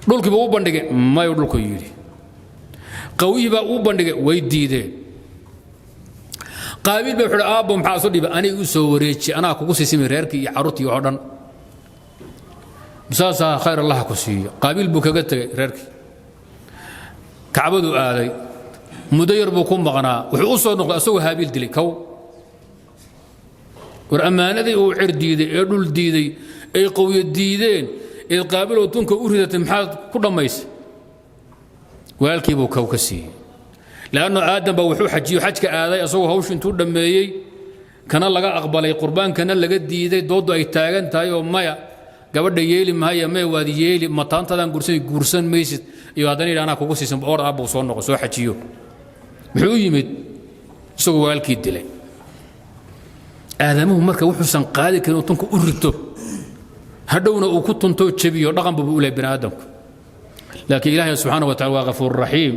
Dhulkii buu u bandhigay. "Mayu," dhulku yidhi. Qawiyii baa uu bandhigay, way diideen. Qaabiil baa wuxuu: "Aabbo, maxaa isu dhiba? Aniga u soo wareeji, anaa kugu siisimi reerkii iyo carruurtii oo dhan." Saasaa, khayr Allah ku siiyo. Qaabiil buu kaga tegey reerkii, Kacbaduu aaday. Muddo yar buu ku maqnaa. Wuxuu u soo noqday asagoo Haabiil dilay. Kow war ammaanadii uu cir diiday ee dhul diiday ay qowyo diideen. Eed Qaabiloo tunka u ridatay, maxaad ku dhammaysay? Walaalkii buu kow ka siiyey, leanno Aadam baa wuxuu xajiyo, xajka aaday asagoo hawshu intuu dhammeeyey, kana laga aqbalay qurbaankana laga diiday, dooddu ay taagan tahay oo maya gabadha yeeli mahaya, maya waad yeeli, mataantadaan guursan, guursan maysid, iyo haddana yidhi anaa kugu siisan or aabbuu soo noqo soo xajiyo. Muxuu u yimid isagoo walaalkii dilay? Aadamuhu marka wuxuusan qaadi karin uu tunka u rito, hadhowna uu ku tuntoo jebiyo, dhaqan bubu u lehay bani aadamku. Laakiin Ilaahay subxaana wa tacala waa ghafuur raxiim.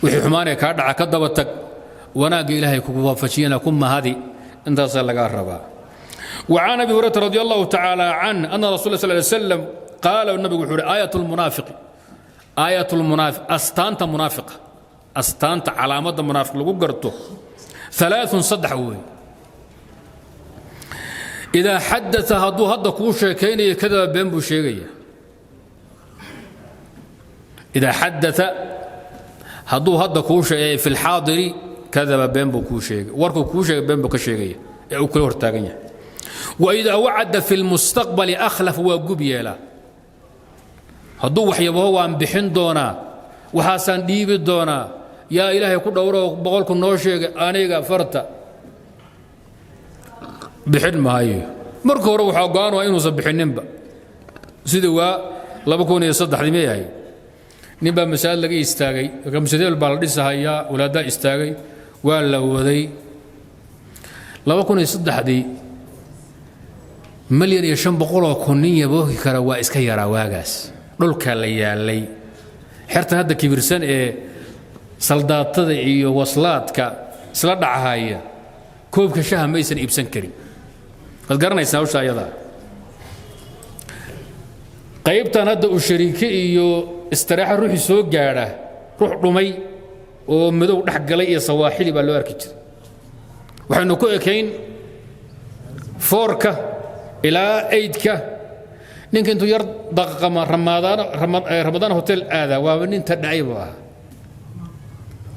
Wixii xumaanee kaa dhaca ka daba tag, wanaagga Ilaahay kugu waafajiyana ku mahadi. Intaasaa lagaa rabaa. وعن ابي هريره رضي الله تعالى عنه ان رسول الله صلى الله عليه وسلم قال، النبي وحوري: آية المنافق، آية المنافق، astaanta munaafiqa, astaanta calaamadda munaafiq lagu garto, ثلاث, saddex weey: إذا حدث, hadduu hadda kuu sheekaynayo, كذب, been buu sheegaya. إذا حدث, hadduu hadda kuu sheegay, في الحاضر كذب, been buu kuu sheegay. Warkuu kuu sheegay been buu ka sheegaya ee uu kula hortaagan yahay. وإذا وعد في المستقبل أخلف, waa gub yeelaa. Hadduu waxyabaho waan bixin doonaa, waxaasaan dhiibi doonaa, yaa Ilaahay ku dhowro, boqolku noo sheegay, aniga farta bixin maayo. Marka hore waxaa go'aan waa inuusan bixininba. Sidii waa 2003-dii ma yahay, nin baa masaajid laga istaagay, masaajid baa la dhisahayaa, walaaddaa istaagay, waa la waday. 2003-dii 1,500,000 nin yaboohi kara waa iska yaraa. Waagaas dhulka la yaalay xertan hadda kibirsan ee saldaatada iyo waslaadka isla dhacahaya, koobka shaha maysan iibsan karin. Waad garanaysaa hawsha ayadaa. Qaybtan hadda uu shariike iyo istiraaxa ruuxii soo gaadha, ruux dhumay oo madow dhex galay iyo sawaaxili baa loo arki jiray. Waxaynu ku ekayn 4-ka ilaa 8-ka. Ninka intuu yar daqaqama Ramadaan Hotel aada, waaba nin tadhacay buu ahaa.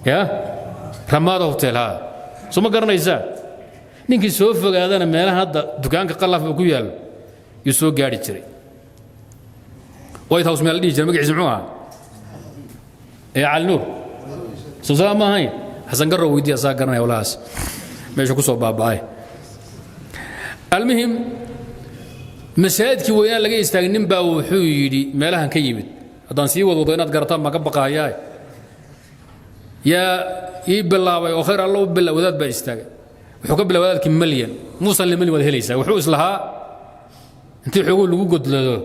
Ya Ramaada Hotel, ha, soo ma garanaysaa? Ninkii soo fogaadana meelaha hadda dukaanka qalaf ku yaallo yuu soo gaari jiray. White House meel la dhihi jiray, magaciisa muxuu ahaa? Ee Cali Nuur, soo saa ma ahayn? Xasan Garrow weydiiya, asaa garanaya walahaas meesha ku soo baaba'ay. Almuhim, masaajidkii weynaa laga istaagay, nin baa wuxuu yidhi meelahan ka yimid, haddaan sii wadwado inaad garataan baan ka baqahayaa, yaa ii bilaabay oo khayr alla u bila. Wadaad baa istaagay, wuxuu ka bilaabay wadaadkii malyan muusan le malyan waad helaysaa. Wuxuu islahaa intii xooguu lagu godlado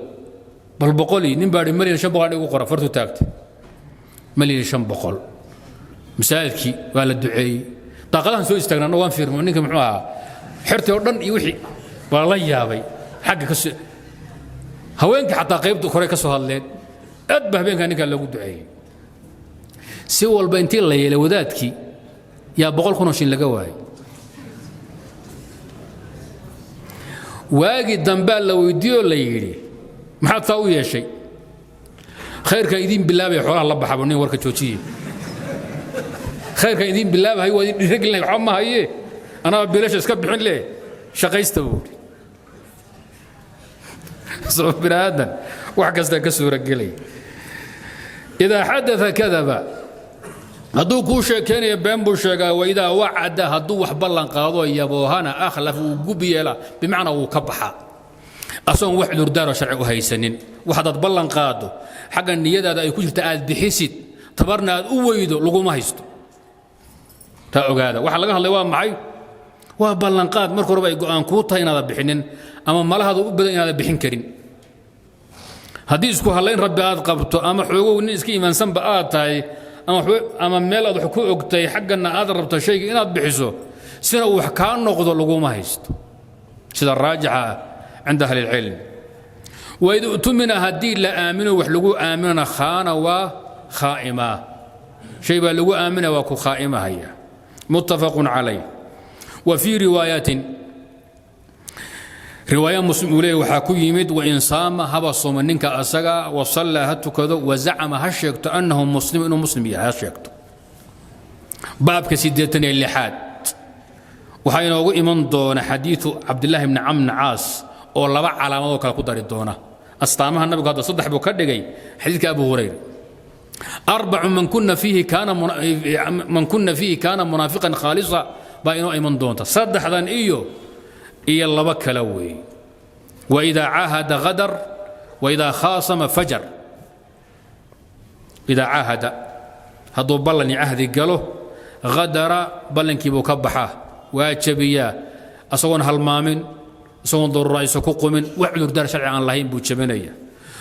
bal boqolii. Nin baa 1,500,000 igu qora, fartu taagtay, 1,500,000. Masaajidkii waa la duceeyey, daaqadahan soo istaagna anna waan fiirno, ninka muxuu ahaa, xertii oo dhan iyo wixii waa la yaabay. Xagga ka soo haweenkii xataa qaybta kore ka soo hadleen, aad ba habeenkaa ninkaa loogu duceeyey. Si walba intii la yeelay, wadaadkii yaa 100,000 oo shin laga waayay. Waagii dambaa la weydiiyoo la yidhi: "Maxaad taa u yeeshay?" "Khayrkaa idiin bilaabaya, xoolaha la baxabo." Nin warka joojiye, "Khayrkaa idiin bilaabahay, waa idin dhiiragelinay, waxba ma haye, anaa biilasha iska bixin leh, shaqaysta," buu yidhi. Soo bini aadan wax kastaa ka suuragelay. إذا حدث كذب, hadduu kuu sheekaynayo been buu sheegaa. وإذا وعد, hadduu wax ballan qaado, yaboohana, أخلف, wuu gub yeelaa, bimacnaa wuu ka baxaa asagoon wax cudurdaaroo sharci u haysanin. Wax haddaad ballan qaado, xagga niyadaada ay ku jirta aad bixisid, tabarna aad u weydo, laguma haysto. Taa ogaada. Waxa laga hadlay waa maxay? Waa ballanqaad marka horeba ay go'aan kuu tahay inaadan bixinin, ama malahaada u badan inaadan bixin karin. Haddii isku hallayn Rabbi aad qabto, ama xoogow nin iska iimaansanba aad tahay, ama meel aad wax ku ogtay, xaggana aad rabto shayga inaad bixiso, sina uu wax kaa noqdo, laguma haysto, sida raajixa ah عند أهل العلم. وإذا اؤتمن, haddii la aamino, wax lagu aaminana, خان, waa khaa'ima. Shay baa lagu aamina, waa ku khaa'imahaya. متفق عليه. وفي رواية, riwaaya Muslim uu leeyahy, waxaa ku yimid: وإن صام, haba sooma ninka asaga, وصلى, ha tukado, وزعم, ha sheegto, أنه مسلم, inuu muslim yahay ha sheegto. Baabka 86aad waxaa inoogu iman doona xadiidu Cabdillaahi bni Camr Caas oo laba calaamadoo kale ku dari doona. Astaamaha nabigu hadda saddex buu ka dhigay xadiidka Abu Hurayra. Arbacu man kuna fiihi kaana munaafiqan khaalisa baa inoo iman doonta. Saddexdan iyo laba kale weeye: waidaa caahada gadar, waidaa khaasama fajar. Idaa caahada, hadduu ballan iyo cahdi galo, hadara, ballankiibuu ka baxaa, waa jabiyaa, asagoon halmaamin, isagoon daruura aysan ku qumin, wax cudurdaar sharci aan lahayn buu jabinaya.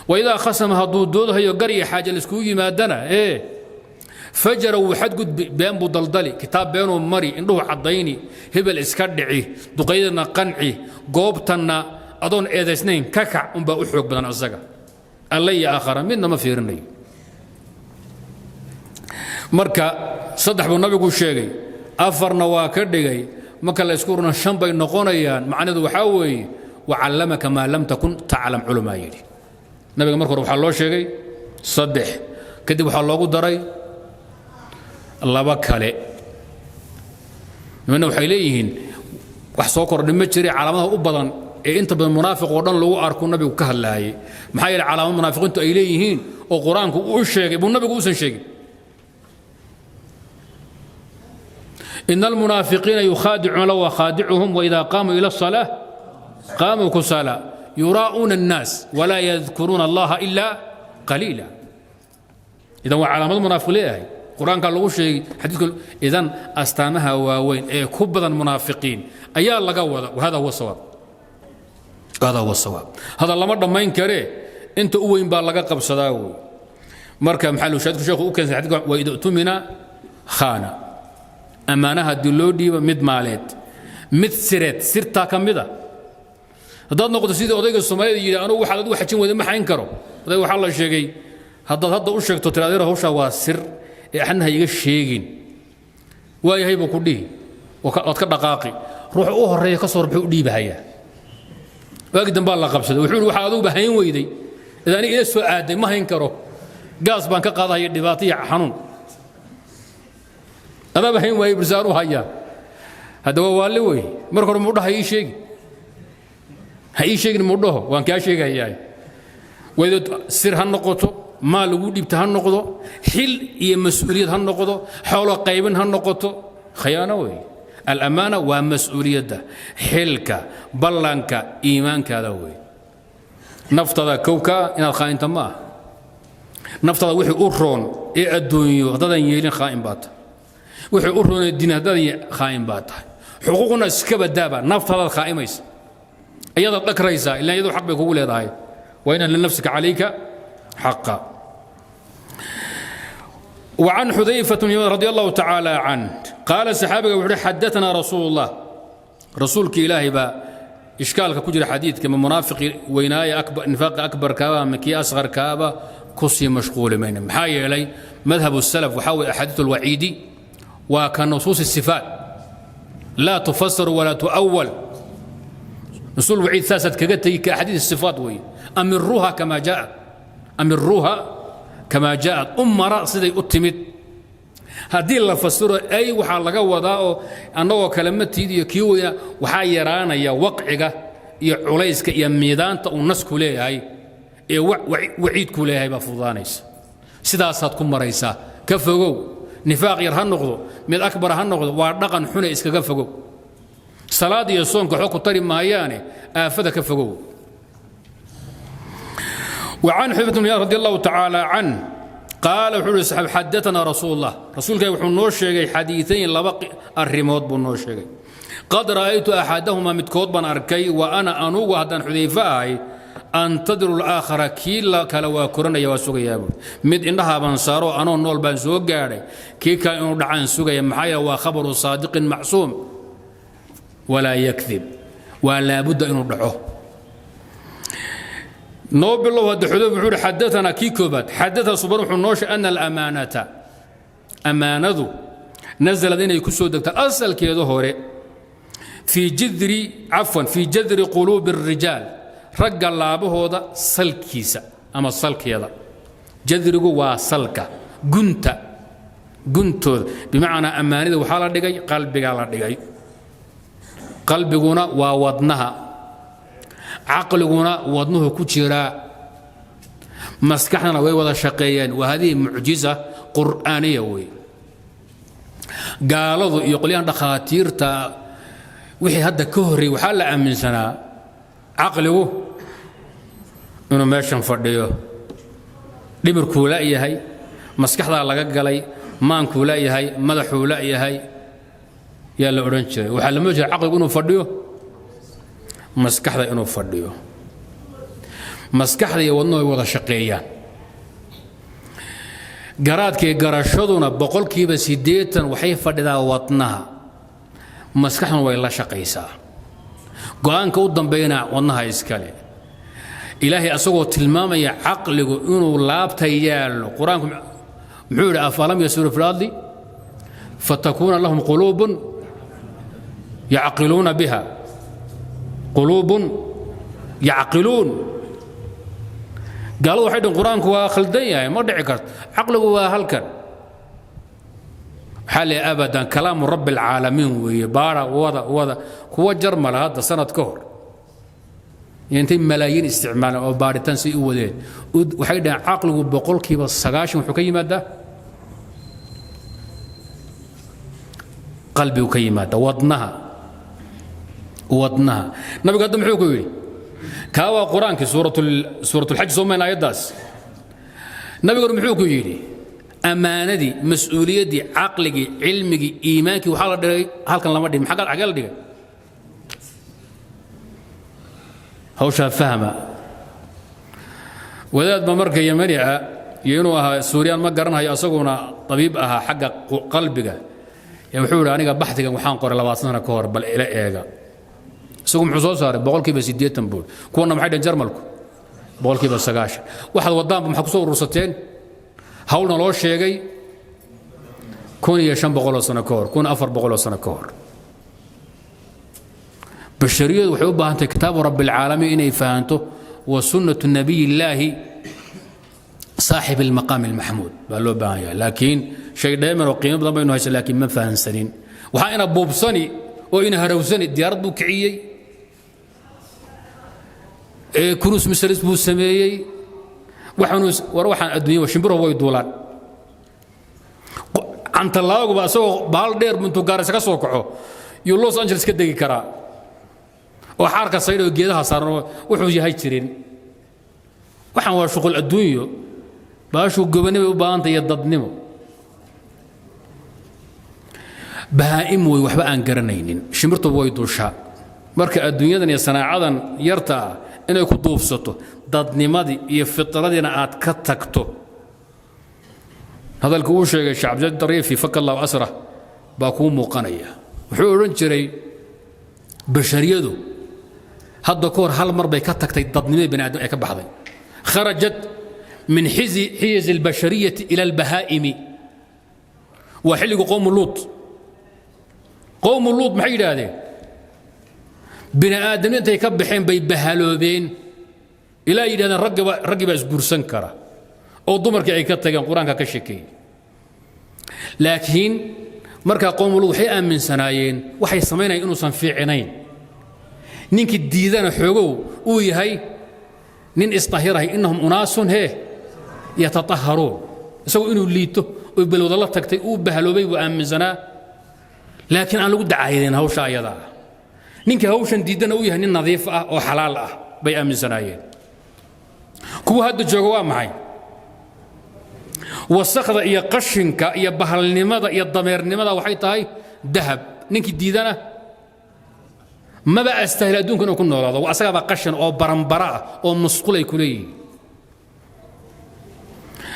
Waidaa khasama, hadduu doodhayo, gar iyo xaaje laiskugu yimaadana, ee fajara, wuu xadgudbi, been buu daldali, kitaab beenuu mari, indhuhu caddayni, hebel iska dhici, duqaydana qanci, goobtanna adoon eedaysnayn ka kac unbaa u xoog badan asaga. Alle iyo aakhara midna ma fiirinayo. Marka saddex buu nabigu sheegay, afarna waa ka dhigay. Marka la isku runa shan bay noqonayaan. Macnaheedu waxaa weeye: wacallamaka maa lam takun taclam. Culumaa yidhi, nabiga marka hore waxaa loo sheegay saddex, kadib waxaa loogu daray laba kale. Nimanna waxay leeyihiin wax soo kordhi ma jiray, calaamadaha u badan ee inta badan munaafiq oo dhan lagu arku nabigu ka hadlaayay. Maxaa yeele, calaamad munaafiqiintu ay leeyihiin oo Qur-aanku uu sheegay buu nabigu uusan sheegin. إن المنافقين يخادعون وخادعهم وإذا قاموا إلى الصلاة قاموا كسالى يراءون الناس ولا يذكرون الله إلا قليلا. إذا waa calaamad munaafiq leeyahay, Qur-aanka lagu sheegay, xadiidku. Idan astaamaha waaweyn ee ku badan munaafiqiin ayaa laga wada. Wahada huwa sawaab, hada huwa sawaab. Hada lama dhammayn karee, inta u weyn baa laga qabsadaa wey. Marka maxaa lushaadku sheekhu u keensan xadiidka? Waida utumina khaana. Ammaanaha haddii loo dhiibo, mid maaleed, mid sireed, sirtaa ka mid a, haddaad noqoto sidii odayga Soomaalida yidhi: "Anugu waxaad adigu xajin weyda ma xayn karo." Odayga waxaa la sheegay haddaad hadda u sheegto, tiraadira: "Hawshaa waa sir ee axadna ha iga sheegin." "Waayahay," buu ku dhihi, waad ka dhaqaaqi. Ruuxa u horreeya ka soo hor muxuu u dhiibahayaa? Waagi dambaa la qabsaday. Wuxuu yidhi: "Waxaa adiguba hayn weyday id aniga ila soo aaday ma hayn karo, gaas baan ka qaadahaya, dhibaato iyo xanuun. Adaaba hayn waayey, bursaan u hayaa." Hadda waa waalli wey. Marka hore muu dhaha ii sheegi, ha ii sheegin muu dhaho, waan kaa sheegayaa. Waydo sir ha noqoto, maal lagu dhiibta ha noqdo, xil iyo mas-uuliyad ha noqdo, xoolo qaybin ha noqoto, khayaano wey. Alamaana waa mas-uuliyadda, xilka, ballanka, iimaankaada wey. Naftada kowkaa inaad khaa'inta ma ah. Naftada wixii u roon ee adduunyo haddaadan yeelin, khaa'in baa tahay. Wixii u roon ee diin haddaadan khaa'in baa tahay. Xuquuqna iska badaaba, naftadaad khaa'imaysa, iyadaad dhakraysaa, ilaan iyadu xaq bay kugu leedahay. Wa ina linafsika calayka xaqa. وعن حذيفة رضي الله تعالى عنه قال، صحابي وحده: حدثنا رسول الله، رسولك إلهي با. إشكالka ku jira xadiidka, ma munaafiqi weynaaya, akbar, nifaaqa akbarkaaba ama kii asqarkaaba, kusii mashquuli mayna. Maxaa yeelay, madhab salaf waxaa weye axaadiiث alwaciidi waa ka nusuus الsifaat, laa tufasaru walaa tu'awal. Nusuul waciid saasaad kaga tegi, ka axaadiis sifaat weeye. Amiruuha kama jaa'at, amiruuha kama jaa'at, u mara siday u timid. Haddii la fasiro ay waxaa laga wadaa oo annagoo kale ma tiid iyo kii weynaa, waxaa yaraanaya waqciga iyo culayska iyo miidaanta uu nasku leeyahay ee waciidku leeyahay baa fududaanaysa. Sidaasaad ku maraysaa. Ka fogow, nifaaq yar ha noqdo, mid akbar ha noqdo, waa dhaqan xune, iskaga fogow. Salaad iyo soonka waxba ku tari maayaane, aafada ka fogow. وعن حذيفة بن رضي الله تعالى عنه قال، wuxuu saxaab: حدثنا رسول الله، rasuulka wuxuu noo sheegay xadiiثayn, laba arrimood buu noo sheegay. قد رأيت أحدهما, midkood baan arkay, وأنا, anugu haddaan Xudayfe ahay, أنتظر الآخر, kii kale waa koranaya, waa sugayaa buui. Mid indhaha baan saaro, anoo nool baan soo gaadhay, kii kale inuu dhacaan sugaya. Maxaa yeele, waa خبر صادق معصوم ولا يكذب, waa laabudda inuu dhaco. Noo bilow hadda. Xudayfa wuxuu uhi: xadaanaa, kii koobaad, xadaثa suban, wuxuu noo sheegay ana alamaanata, ammaanadu, nasalad, inay ku soo degto asalkeedu hore fii jidri, cafwan, fii jadri quluubi الrijaal, ragga laabahooda salkiisa ama salkeeda. Jadrigu waa salka, gunta, guntooda. Bimacnaa, ammaanida waxaa la dhigay qalbigaa la dhigay. Qalbiguna waa wadnaha, caqliguna wadnuhu ku jiraa. Maskaxdana way wada shaqeeyeen. Wa hadihi mucjiza qur'aaniya wey. Gaaladu iyo qolyahan dhakhaatiirta wixii hadda ka horreeyey waxaa la aaminsanaa caqligu inuu meeshan fadhiyo, dhimirkuu la'yahay, maskaxdaa laga galay, maankuu la'yahay, madaxuu la'yahay yaa la odhan jiray. Waxaa la moodi jiray caqligu inuu fadhiyo maskaxda, inuu fadhiyo maskaxda iyo wadnuhu ay wada shaqeeyaan. Garaadkii garashaduna 80% waxay fadhidaa wadnaha, maskaxduna way la shaqaysaa. Go'aanka u dambeeyana wadnaha iskale. Ilaahay asagoo tilmaamaya caqligu inuu laabta yaallo, Qur-aanku muxuu yidhi? أفلم يسيروا في الأرض فتكون لهم قلوب يعقلون بها. قلوب يعقلون. Gaaladu waxay dhihin Qur-aanku waa khaldan yahay, ma dhici karto, caqligu waa halkan. Waxaa leeyahay abadan, كلام رب العالمين weeye. Baara, wada wada. Kuwa Jarmala hadda sanad ka hor intay malaayiin isticmaaleen oo baaritaan si u wadeen, waxay dhaheen caqligu 90% wuxuu ka yimaadaa qalbigu ka yimaada, wadnaha, wadnaha. Nabigu hadda muxuu ku yidhi? Kaa waa Qur-aankii, Suuratulxaj, soo mayn aayaddaas? Nabiguna muxuu ku yidhi? Ammaanadii, mas-uuliyaddii, caqligii, cilmigii, iimaankii waxaa la dhigay halkan. Lama dhigin, maxaa xagee la dhigay? Hawshaa fahma. Wadaad ba marka Yamani ah iyo inuu ahaa Suuriyaan ma garanhayo, asaguna tabiib ahaa xagga qalbiga, wuxuu yidhi: "Aniga baxdigan waxaan qoray 20 sano ka hor, bal ila eega." Isagu muxuu soo saaray? 80% buur. Kuwana maxay dhaheen? Jarmalku 90%. Waxaad wadaanba maxaa kusoo urursateen? Hawlna loo sheegay 1500 sano ka hor, 1400 sano ka hor. Bashariyadu waxay u baahan tahay kitaabu rabbi alcaalamiin inay fahanto wa sunnatu nabiy illaahi saaxib almaqaam almaxmuud baa loo baahan yahay. Laakiin shay dheeman oo qiimo badan baynu haysa, laakiin ma fahansanin. Waxaa ina buubsani oo ina harawsani diyaarad buu kiciyey, cruise missiles buu sameeyey. Waxaanu war waxaan adduunya, shimbiruhu way duulaan. Cantalaaguba isagoo bahal dheer intuu gaaraysa ka soo kaco yuu Los Angeles ka degi karaa oo xaarka saydh oo geedaha saaran oo wuxuu yahay jirin. Waxaan waa shuqul adduunyo. Baashuu gobonimay u baahantay iyo dadnimo. Bahaa'im wey, waxba aan garanaynin. Shimbirtuba way duushaa. Marka adduunyadan iyo sanaacadan yarta ah inay ku duubsato, dadnimadii iyo fitradiina aad ka tagto. Hadalka uu sheegay Sheekh Cabdilaahi Dariifi, فك الله أسره, baa kuu muuqanaya. Wuxuu odhan jiray: bashariyadu hadda ka hor hal mar bay ka tagtay dadnimadii bani aadam ee ka baxday. خرجت من حيز البشرية إلى البهائم. Waa xilligu qowmu Luut. Qowmu Luut maxay yidhaahdeen? Bini aadamni intay ka baxeen bay bahaloobeen, ilaa yidhahdeen raggiba raggii baa isguursan kara oo dumarkii ay ka tageen. Qur-aanka ka sheekeeyey. Laakiin markaa qowmu Luut waxay aaminsanaayeen waxay samaynayaan inuusan fiicinayn, ninkii diidana xoogow uu yahay nin isطahirahay. إنهم أناس hee يتطهرون. Isagu inuu liito oy balwada la tagtay, uu bahaloobay buu aaminsanaa, laakiin aan lagu dacaayadeen hawsha ayada ah. Ninka hawshan diiddana uu yahay nin nadiif ah oo xalaal ah bay aaminsanaayeen. Kuwa hadda jooga waa maxay? Wasakhda iyo qashinka iyo bahalnimada iyo dameernimada waxay tahay dahab. Ninkii diidana maba astahil adduunka inuu ku noolaado, asagaabaa qashin oo baranbara ah oo musqulay ku leeyihiin.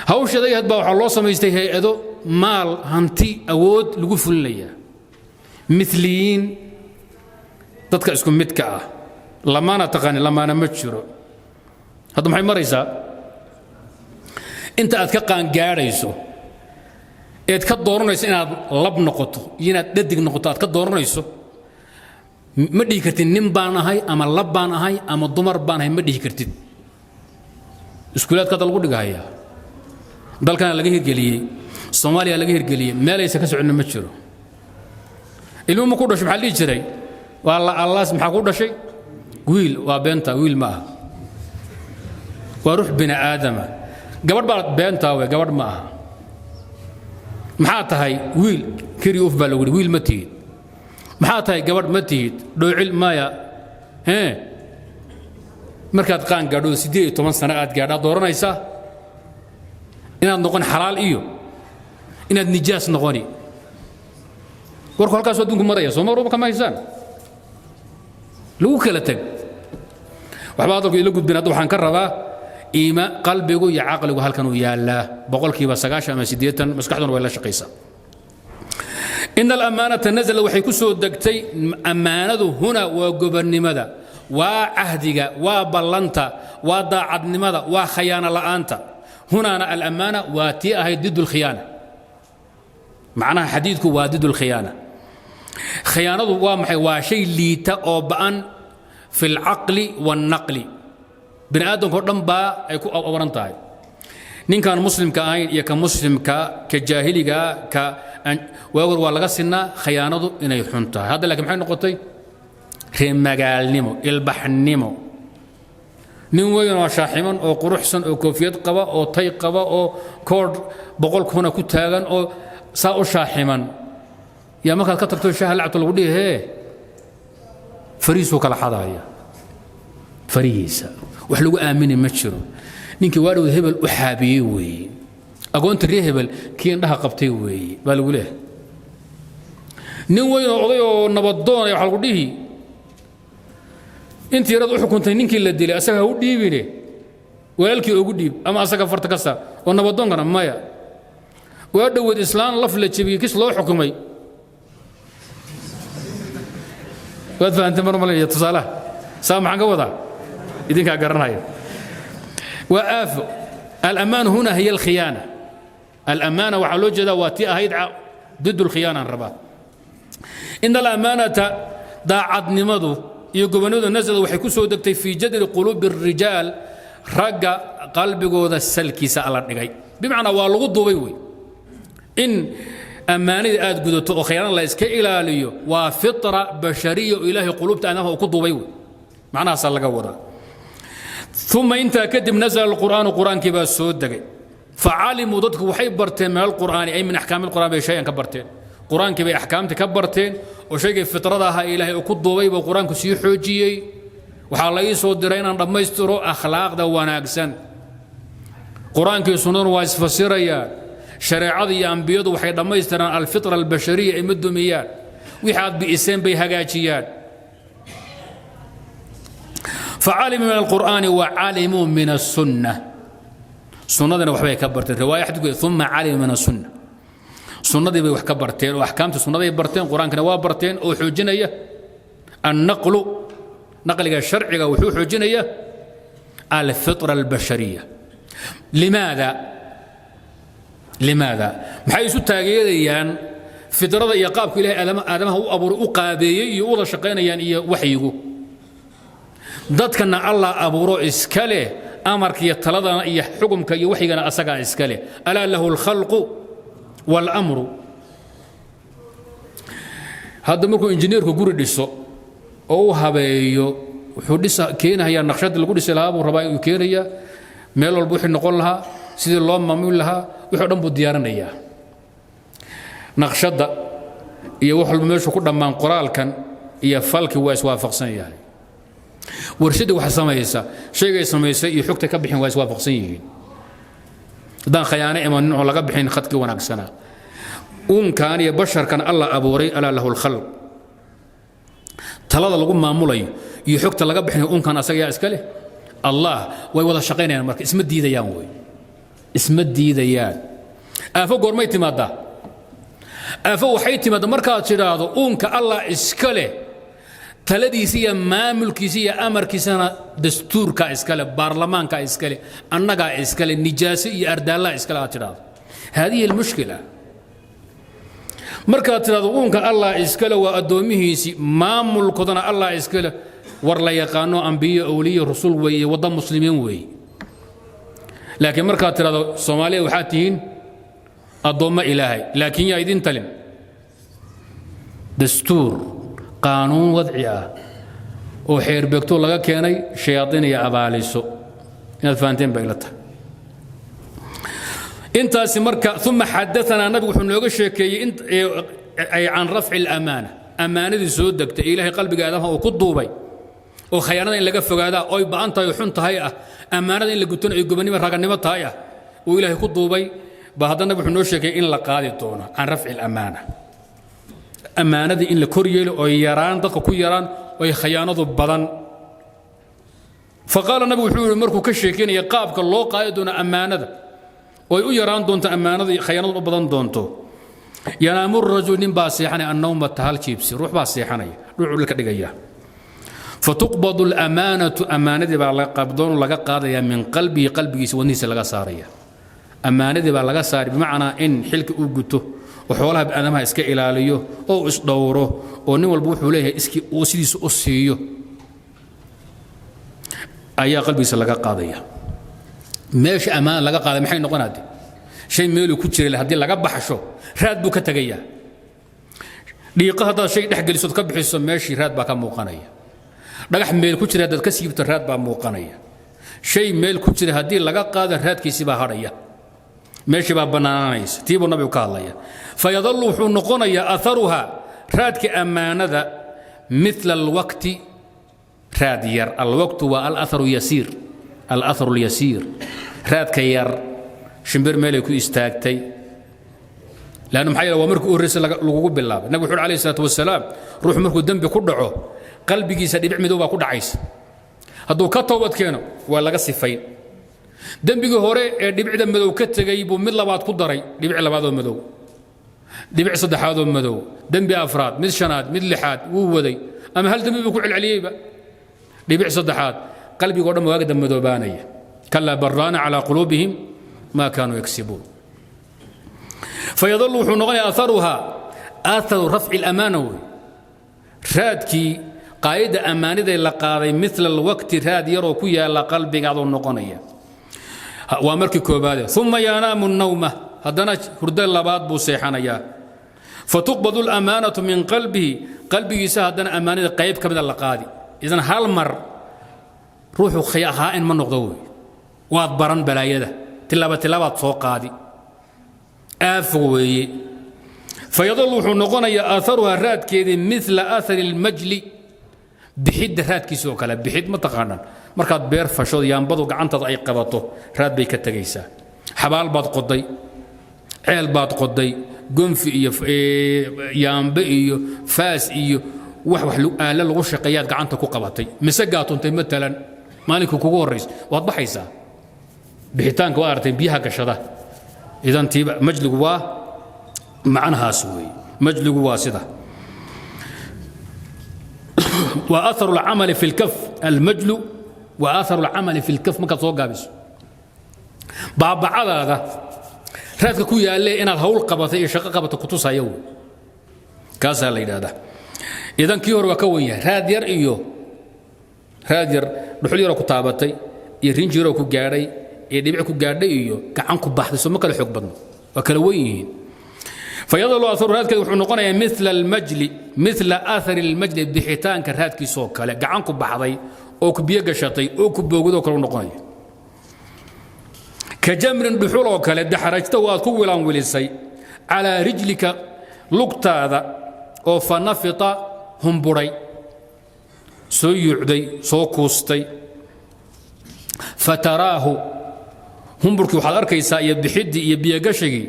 Hawsha dayahad baa waxaa loo samaystay hay-ado, maal, hanti, awood lagu fulinayaa. Miliyiin, dadka isku midka ah, lamaana taqaani, lamaana ma jiro. Hadda maxay maraysaa? Inta aad ka qaangaadhayso eed ka dooranayso inaad lab noqoto iyo inaad dhadig noqoto, aad ka dooranayso, ma dhihi kartid nin baan ahay ama lab baan ahay ama dumar baan ahay, ma dhihi kartid. Iskuulaadka hadda lagu dhigahayaa, dalkana laga hirgeliyey, Soomaaliya laga hirgeliyey, meelaysa ka soconna ma jiro. Ilmuhu ma ku dhasho maxaa la dhihi jiray? Waa la allaas. Maxaa ku dhashay? Wiil. Waa beenta, wiil ma aha, waa ruux bini aadama. Gabadh baa beentaa wey, gabadh ma aha. Maxaa tahay? Wiil. Keri uf baa lagu yidhi, wiil ma tihid. Maxaa tahay? Gabadh ma tihid. Dhoocil maya. Hee, markaad qaan gaadho, 18 sano aad gaadhaa, dooranaysaa inaad noqon xalaal iyo inaad nijaas noqoni. Warku halkaasuu adduunku maraya. Soo marwaba kama haysaan, lagu kala teg. Waxba hadalku ila gudbin. Hadda waxaan ka rabaa iima qalbigu iyo caqligu halkan uu yaallaa 90% ama 80, maskaxduna way la shaqaysaa. إن الأمانة نزل waxay ku soo degtay. Ammaanadu huna waa gobonnimada, waa cahdiga, waa ballanta, waa daacadnimada, waa khayaano la'aanta. Hunaana الأمانة waa tii ahayd ضد الخيانة. Macnaha xadiidku waa ضد الخيانة. Khiyaanadu waa maxay? Waa shay liita oo ba'an في العقل والنقل. Bini aadamka o dhan baa ay ku awaran tahay, ninkaan muslimka ahayn iyo ka muslimka, ka jaahiliga, ka waagor waa laga sinaa khayaanadu inay xun tahay. Hadda laakiin maxay noqotay? Reemagaalnimo, ilbaxnimo. Nin weyn oo shaaximan oo quruxsan oo koofiyad qaba oo tay qaba oo koodh 100 kuna ku taagan oo saa u shaaximan yaa markaad ka tagto shaha lacabto lagu dhihi, hee, fariisuu kala xadaaya farihiisa. Wax lagu aamini ma jiro. Ninkii waadhow hebel u xaabiyey weeye, agoonta ree hebel kii indhaha qabtay weeye baa lagu leeyahay. Nin weyn oo oday oo nabadoonaya waxaa lagu dhihi, intii yarad u xukuntay ninkii la dilay asaga ha u dhiibine, walaalkii ugu dhiib ama asaga farta ka saar. Oo nabadoonkana maya. Waa dhoweed islaan laf la jebiyey kis loo xukumay. Waad fahantay mar malaya tusaalaha saa maxaan ka wadaa, idinkaa garanaya. Waa aafo. Alamaan huna hiya alkhiyaana. Alamaana waxaa loo jeedaa waa tii ahayd ضد الخيانة aan rabaa. إن الأمانة, daacadnimadu iyo gobonnimadu, نزلت waxay ku soo degtay في جدر قلوب الرجال, ragga qalbigooda salkiisa alla dhigay. Bimacnaa waa lagu duubay wey. In ammaanida aad gudato oo khiyaanada la iska ilaaliyo waa fitra bashariya oo Ilaahay quluubta aadamaha uu ku duubay wey. Macnahaasaa laga wadaa. Uma intaa kadib نزل القرآن, qur-aankii baa soo degay. فعلموا, dadku waxay barteen, من القرآن أي من أحكام القرآن bay شيئا ka barteen. Qur-aankii bay axkaamtii ka barteen oo shaygay fitrada ahaa Ilaahay uu ku duubay buu qur-aanku sii xoojiyey. Waxaa la ii soo diray inaan dhammaystiro akhlaaqda wanaagsan. Qur-aankii sunnaduna waa isfasirayaan. Shareecada iyo ambiyadu waxay dhammaystiraan الفطرة البشرية, ay ma dumiyaan. Wixii aad bi'iseen bay hagaajiyaan. فعلموا من القرآن وعلموا من السنة, sunnadina waxbay ka barteen. Riwaaya xadiidku ثم علموا من السنة, sunnadii bay wax ka barteen oo axkaamta sunnaday barteen, qur-aankana waa barteen oo xoojinaya. النقل, naqliga sharciga wuxuu xoojinaya الفطرة البشرية. لماذا؟ لماذا? Maxay isu taageerayaan fidrada iyo qaabku Ilahay aadamaha u abuuray, u qaabeeyey iyo u wada shaqaynayaan iyo waxyigu? Dadkana Allah abuuro iska leh, amarka iyo taladana iyo xukumka iyo waxyigana asagaa iska leh. ألا له الخلق والأمر. Hadda markuu injineerku guri dhiso oo u habeeyo, wuxuu dhisa keenahayaa naqshadii lagu dhisi lahaa buu rabaa inuu keenayaa, meel walba wixii noqon lahaa, sidii loo maamuli lahaa, wixii o dhan buu diyaarinayaa. Naqshadda iyo wax walba meeshu ku dhammaan, qoraalkan iyo falki waa iswaafaqsan yahay. Warshadii wax samaysa, shaygay samaysay iyo xogta ka bixin waa iswaafaqsan yihiin, haddaan khayaano imanin oo laga bixin khadkii wanaagsanaa. Uunkan iyo basharkan Alla abuuray, ألا له الخلق, talada lagu maamulayo iyo xogta laga bixinayo uunkan asaga yaa iska leh? Allah. Way wada shaqaynayaan marka, isma diidayaan wey, isma diidayaan. Aafo goormay timaadaa? Aafo waxay timaaddaa markaad tidhaahdo uunka Allah iska leh, taladiisa iyo maamulkiisa iyo amarkiisana dastuurkaa iska leh, baarlamaankaa iska leh, annagaa iska leh, nijaase iyo ardaallaa iska leh aad tidhaahdo. هذه المشكلة. Markaad tidhahdo uunka Allah iska leh, waa addoomihiisii, maamulkoodana Allah iska leh, war la yaqaano, ambiyo, awliye, rusul weeye, wadda muslimiin weeye. Laakiin markaad tidhahdo Soomaaliya waxaad tihiin addoommo Ilaahay, laakiin yaa idin talin? Dastuur, qaanuun wadci ah oo xeerbeegto laga keenay shayaaiin iyo abaaliso. Inaad fahanteen bay ila tahay. Intaasi marka uma xadaanaa, nabigu wuxuu nooga sheekeeyey ay can rafci اlamaana, ammaanadii soo degtay ee Ilaahay qalbiga aadamaha uu ku duubay, oo khayaanada in laga fogaadaa oy ba'an tahay oo xun tahay ah, ammaanada in la gutano ay gobonnimo raganimo tahay ah uu Ilaahay ku duubay. Ba haddana nabig wuxuu noo sheekeeyey in la qaadi doono can rafci اlamaana, ammaanadii in la kor yeelo oo yaraan dadka ku yaraan oy khayaanadu badan. Faqaala, nabigu wuxuu yihi markuu ka sheekeynaya qaabka loo qaadi doono ammaanada oy u yaraan doonto ammaanada, khayaanadu u badan doonto: yanaamu rajul, nin baa seexanaya, annawmata, hal jiibsi, ruux baa seexanaya, dhuucu dhulka dhigaya, fatuqbadu alamaanatu, ammaanadii baa la qabdoon, laga qaadaya, min qalbihi, qalbigiisa, wadnihiisa laga saaraya. Ammaanadii baa laga saaray, bimacnaa in xilka uu guto oo xoolaha aadamaha iska ilaaliyo oo isdhowro oo nin walba wuxuu leeyahay iskii uu sidiisa u siiyo ayaa qalbigiisa laga qaadaya. Meesha ammaana laga qaaday maxay noqonaade? Shay meeluu ku jiray haddii laga baxsho, raad buu ka tegayaa. Dhiiqo haddaad shay dhex gelisood ka bixiso, meeshii raad baa ka muuqanaya. Dhagax meel ku jira haddaad ka siibto, raad baa muuqanaya. Shay meel ku jira haddii laga qaado, raadkiisii baa hadhaya, meeshii baa bannaananaysa. Tii buu nabigu ka hadlaya. Fayadallu, wuxuu noqonayaa, atharuha, raadka ammaanada, mila alwaqti, raad yar. Alwaqtu waa alatharu yasiir, alatharu lyasiir, raadka yar, shimbir meelay ku istaagtay. Lanna maxaa yeele waa markii u horraysa lagugu bilaabay. Nabig wuxu uhi alayhi salaatu wasalaam, ruuxu markuu dembi ku dhaco, qalbigiisa dhibic midow baa ku dhacaysa. Hadduu ka toobad keeno, waa laga sifayn. Dembigii hore ee dhibicda madow ka tegey buu mid labaad ku daray, dhibic labaadoo madow, dhibic saddexaadoo madow, dembi afraad, mid shanaad, mid lixaad, wuu waday. Ama hal dembi buu ku celceliyeyba, dhibic saddexaad, qalbigoo dhan waagada madoobaanaya. Kalaa bal raana calaa quluubihim maa kaanuu yaksibuun. Fayadalu, wuxuu noqonaya, aharuha, aatharu rafci اlamaana wey, raadkii qaayadda ammaaniday la qaaday, mila alwaqti, raad yaroo ku yaalla qalbigaadoo noqonaya. Waa markii koobaade. Uma yanaamu nawma, haddana hurdo labaad buu seexanayaa. Fatuqbadu اlamaanatu min qalbihi, qalbigiisa haddana ammaanida qayb ka mida la qaadi. Idan hal mar ruuxu khaa'in ma noqdo wey. Waad baran balaayada, tilaaba tilaabaad soo qaadi, aafog weeye. Fayadal, wuxuu noqonayaa, aatharuha, raadkeedii, mila athari اlmajli, bixidda raadkiisa oo kale. Bixid ma taqaanaan? Markaad beer fasho, yaambadu gacantaada ay qabato, raad bay ka tegaysaa. Xabaal baad qoday, ceel baad qoday, gonfi iyo yaambe iyo faas iyo wax wax aalo lagu shaqeeyaad gacanta ku qabatay, mise gaatuntay maalan maalinkii kugu horraysa, waad baxaysaa. Bixitaanka waa aragtay, biyaha gashada. Idan tiiba majligu waa macnahaas weeye. Majligu waa sida waa aharu alcamali fi lkaf. Almajlu waa aharu alcamali fi lkaf. Markaad soo gaabiso, baabacadaada raadka ku yaalle inaad hawl qabatay iyo shaqo qabatay kutusaya wey, kaasaa la yidhahdaa. Idan kii hore waa ka wen yahay. Raad yar iyo raad yar, dhuxul yaroo ku taabatay iyo rinji yaroo ku gaadhay iyo dhibic ku gaadhay iyo gacan ku baxday, soo ma kala xoog badno? Waa kala wen yihiin. Fayadalu aharu, raadkeeda wuxuu noqonayaa mila almajli, mila athari almajli, bixitaanka raadkiisoo kale, gacan ku baxday oo ku biyo gashatay oo ku boogdoo kale u noqonaya. Ka jamrin, dhuxul oo kale, daxarajtahu, aad ku wilaanwilisay, calaa rijlika, lugtaada, oo fa nafita, humburay, soo yuucday, soo kuustay. Fataraahu, humburkii waxaad arkaysaa iyo bixiddii iyo biyogashigii,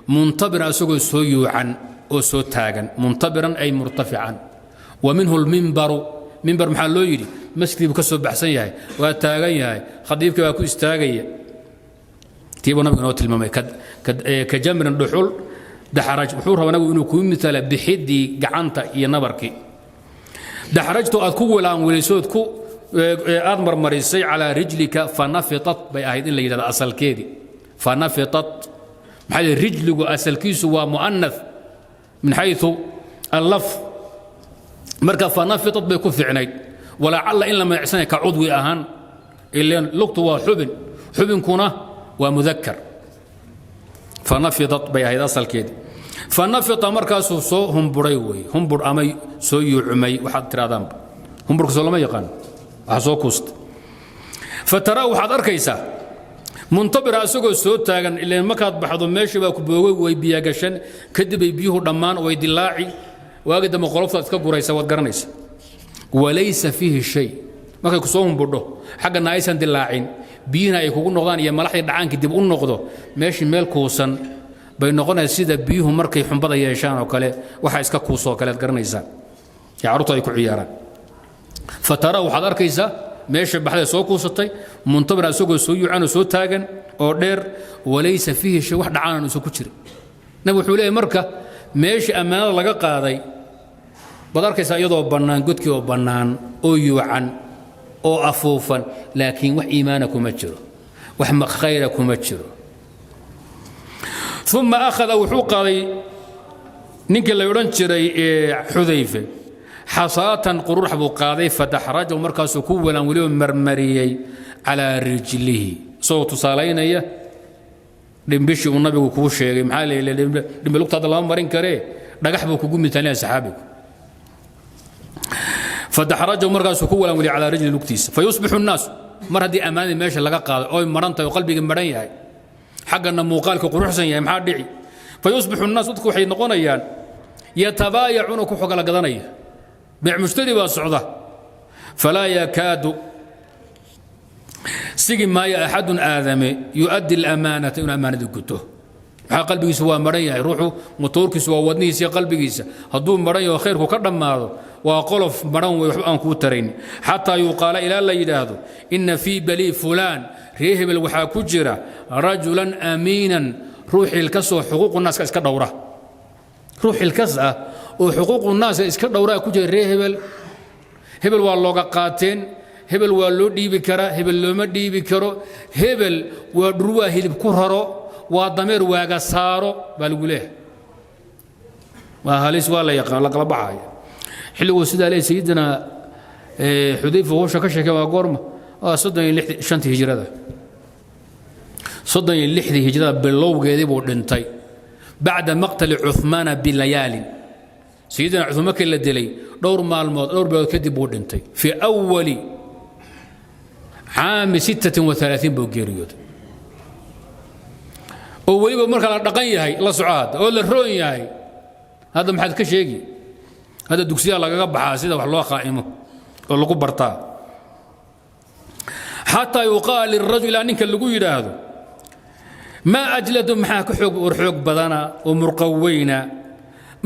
muntabiran, isagoo soo yuucan oo soo taagan. Muntabiran ay murtafican. Wa minhu lmimbaru. Mimbar maxaa loo yidhi? Masjidkii buu ka soo baxsan yahay, waa taagan yahay, khadiibkii baa ku istaagaya. Tiibuu nabigu inoo tilmaamay. Ka jamrin, dhuxul, daxaraj, wuxuu rabaa nabigu inuu kuu mitala bixiddii gacanta iyo nabarkii, daxrajtu, aad ku wilaanwilisood ku aad marmarisay, calaa rijlika, fanafitat bay ahayd in la yidhahdo asalkeedii. Fanafitat maxaa yidhi? Rijligu asalkiisu waa mu'anath min xayثu allaf. Marka fanafitat bay ku fiicnayd, walacalla in la magacsanaya ka cudwi ahaan, ileen lugtu waa xubin, xubinkuna waa mudakar. Fanafitat bay ahayd asalkeedii. Fanafita, markaasuu soo humburay wey, humbur ama soo yuucumay, waxaad tiraahdaanba. Humburka soo lama yaqaan? Waxaa soo kuusta. Fataraa, waxaad arkaysaa. Muntabira isagoo soo taagan, ileen markaad baxdo meeshii baa ku boogay, way biyagashan, kadib ay biyuhu dhammaan, way dilaaci, waagi dambe qoloftaad iska guraysa, waad garanaysa. Walaysa fiihi shay. Markay ku soo humbudho, xaggana aysan dilaacin, biyihina ay kugu noqdaan iyo malaxdii dhacaankii dib u noqdo, meeshii meel kuusan bay noqonaysa, sida biyuhu markay xumbada yeeshaan oo kale, waxa iska kuusoo kale aad garanaysaa ee carruurtu ay ku ciyaaraan. Fatara, waxaad arkaysaa meesha baxday soo kuusatay, muntabira isagoo soo yuucan oo soo taagan oo dheer, walaysa fiihi shay, wax dhacaanan uusan ku jirin. Nabi wuxuu leeyahy, marka meeshii ammaanada laga qaaday baad arkaysaa iyadoo bannaan, godkii oo bannaan oo yuucan oo afuufan, laakiin wax iimaana kuma jiro, wax khayra kuma jiro. Uma akhada, wuxuu qaaday ninkii la odhan jiray Xudayfe xasaatan, qururax buu qaaday. Fadaxrajahu, markaasuu ku walaan, weliba marmariyey calaa rijlihi, isagoo tusaalaynaya dhimbishii uu nabigu kuu sheegay. Maxaa la yidhi? Dhimbi lugtaada lama marin karee, dhagax buu kugu mitaalinaya saxaabigu. Fadaxrajahu, markaasuu ku walaan weliya calaa rijli, lugtiisa. Fayusbixu nnaasu, mar haddii ammaanadii meesha laga qaaday oy maran tahay oo qalbigii maran yahay, xaggana muuqaalka quruxsan yahay, maxaa dhici? Fayusbixu nnaas, dadku waxay noqonayaan yatabaayacuuna, ku xogala gadanaya, beec mushtari baa socda. Falaa yakaadu, sigi maayo, axadun aadame yu'addi alamaanata, inuu ammaanadii guto. Maxaa? Qalbigiisu waa maran yahay. Ruuxu motoorkiisu waa wadnihiisa iyo qalbigiisa. Hadduu maran yaho, khayrku ka dhammaado, waa qolof maran wey, waxba aan kuu tarayn. Xataa yuqaala, ilaa la yidhaahdo, ina fii bali fulaan, ree hebel waxaa ku jira, rajulan amiinan, ruux xilkasoo xuquuqu naaska iska dhowra, ruux xilkas ah oo xuquuqu naaska iska dhowraa ku jira ree hebel. Hebel waa looga qaateen, hebel waa loo dhiibi karaa, hebel looma dhiibi karo, hebel waa dhurwaa hilib ku raro, waa dameer waaga saaro baa lagu leeyahay. Waa halis, waa la yaqaan, la kala baxaya. Xilliguu sidaa leeyahy sayidina Xudayfa howsha ka sheekay waa goorma? Waa 35-tii hijrada. 36-dii hijrada bilowgeedii buu dhintay, bacda maqtali Cuثmaana bilayaalin. Sayidina Cuثmaan markii la dilay dhowr maalmood, dhowr bilood kadib buu dhintay. Fii awali caami 36 buu geeriyooday, oo weliba marka la dhaqan yahay, la soco hadda, oo la roon yahay. Hadda maxaad ka sheegi? Hadda dugsiyaa lagaga baxaa sida wax loo khaa'imo oo lagu bartaa. Xataa yuqaal lirajul, ilaa ninka lagu yidhaahdo, maa ajladu, maxaa ka xoog war xoog badana oo murqa weyna,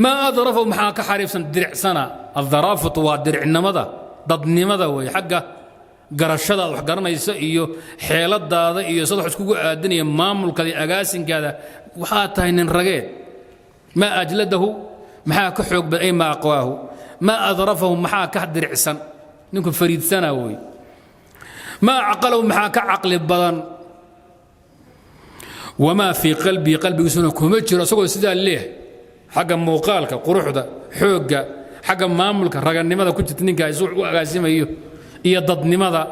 maa adrafu, maxaa ka xariifsan, diricsana. Adaraafatu waa diricnimada, dadnimada wey, xagga garashadaad wax garanaysa iyo xeeladaada iyo sad wax iskugu aadinaya, maamulkaada iyo agaasinkaada, waxaa tahay nin rageed. Maa ajladahu, maxaa ka xoog badan, ay maa aqwaahu. Maa adrafahu, maxaa ka diricsan, ninku fariidsana wey. Maa caqalahu, maxaa ka caqli badan. Wamaa fii qalbihi, qalbigiisuna kuma jiro, isagoo sidaa leeyahay xagga muuqaalka, quruxda, xoogga, xagga maamulka, raganimada ku jirta ninka isu u agaasimayo iyo dadnimada.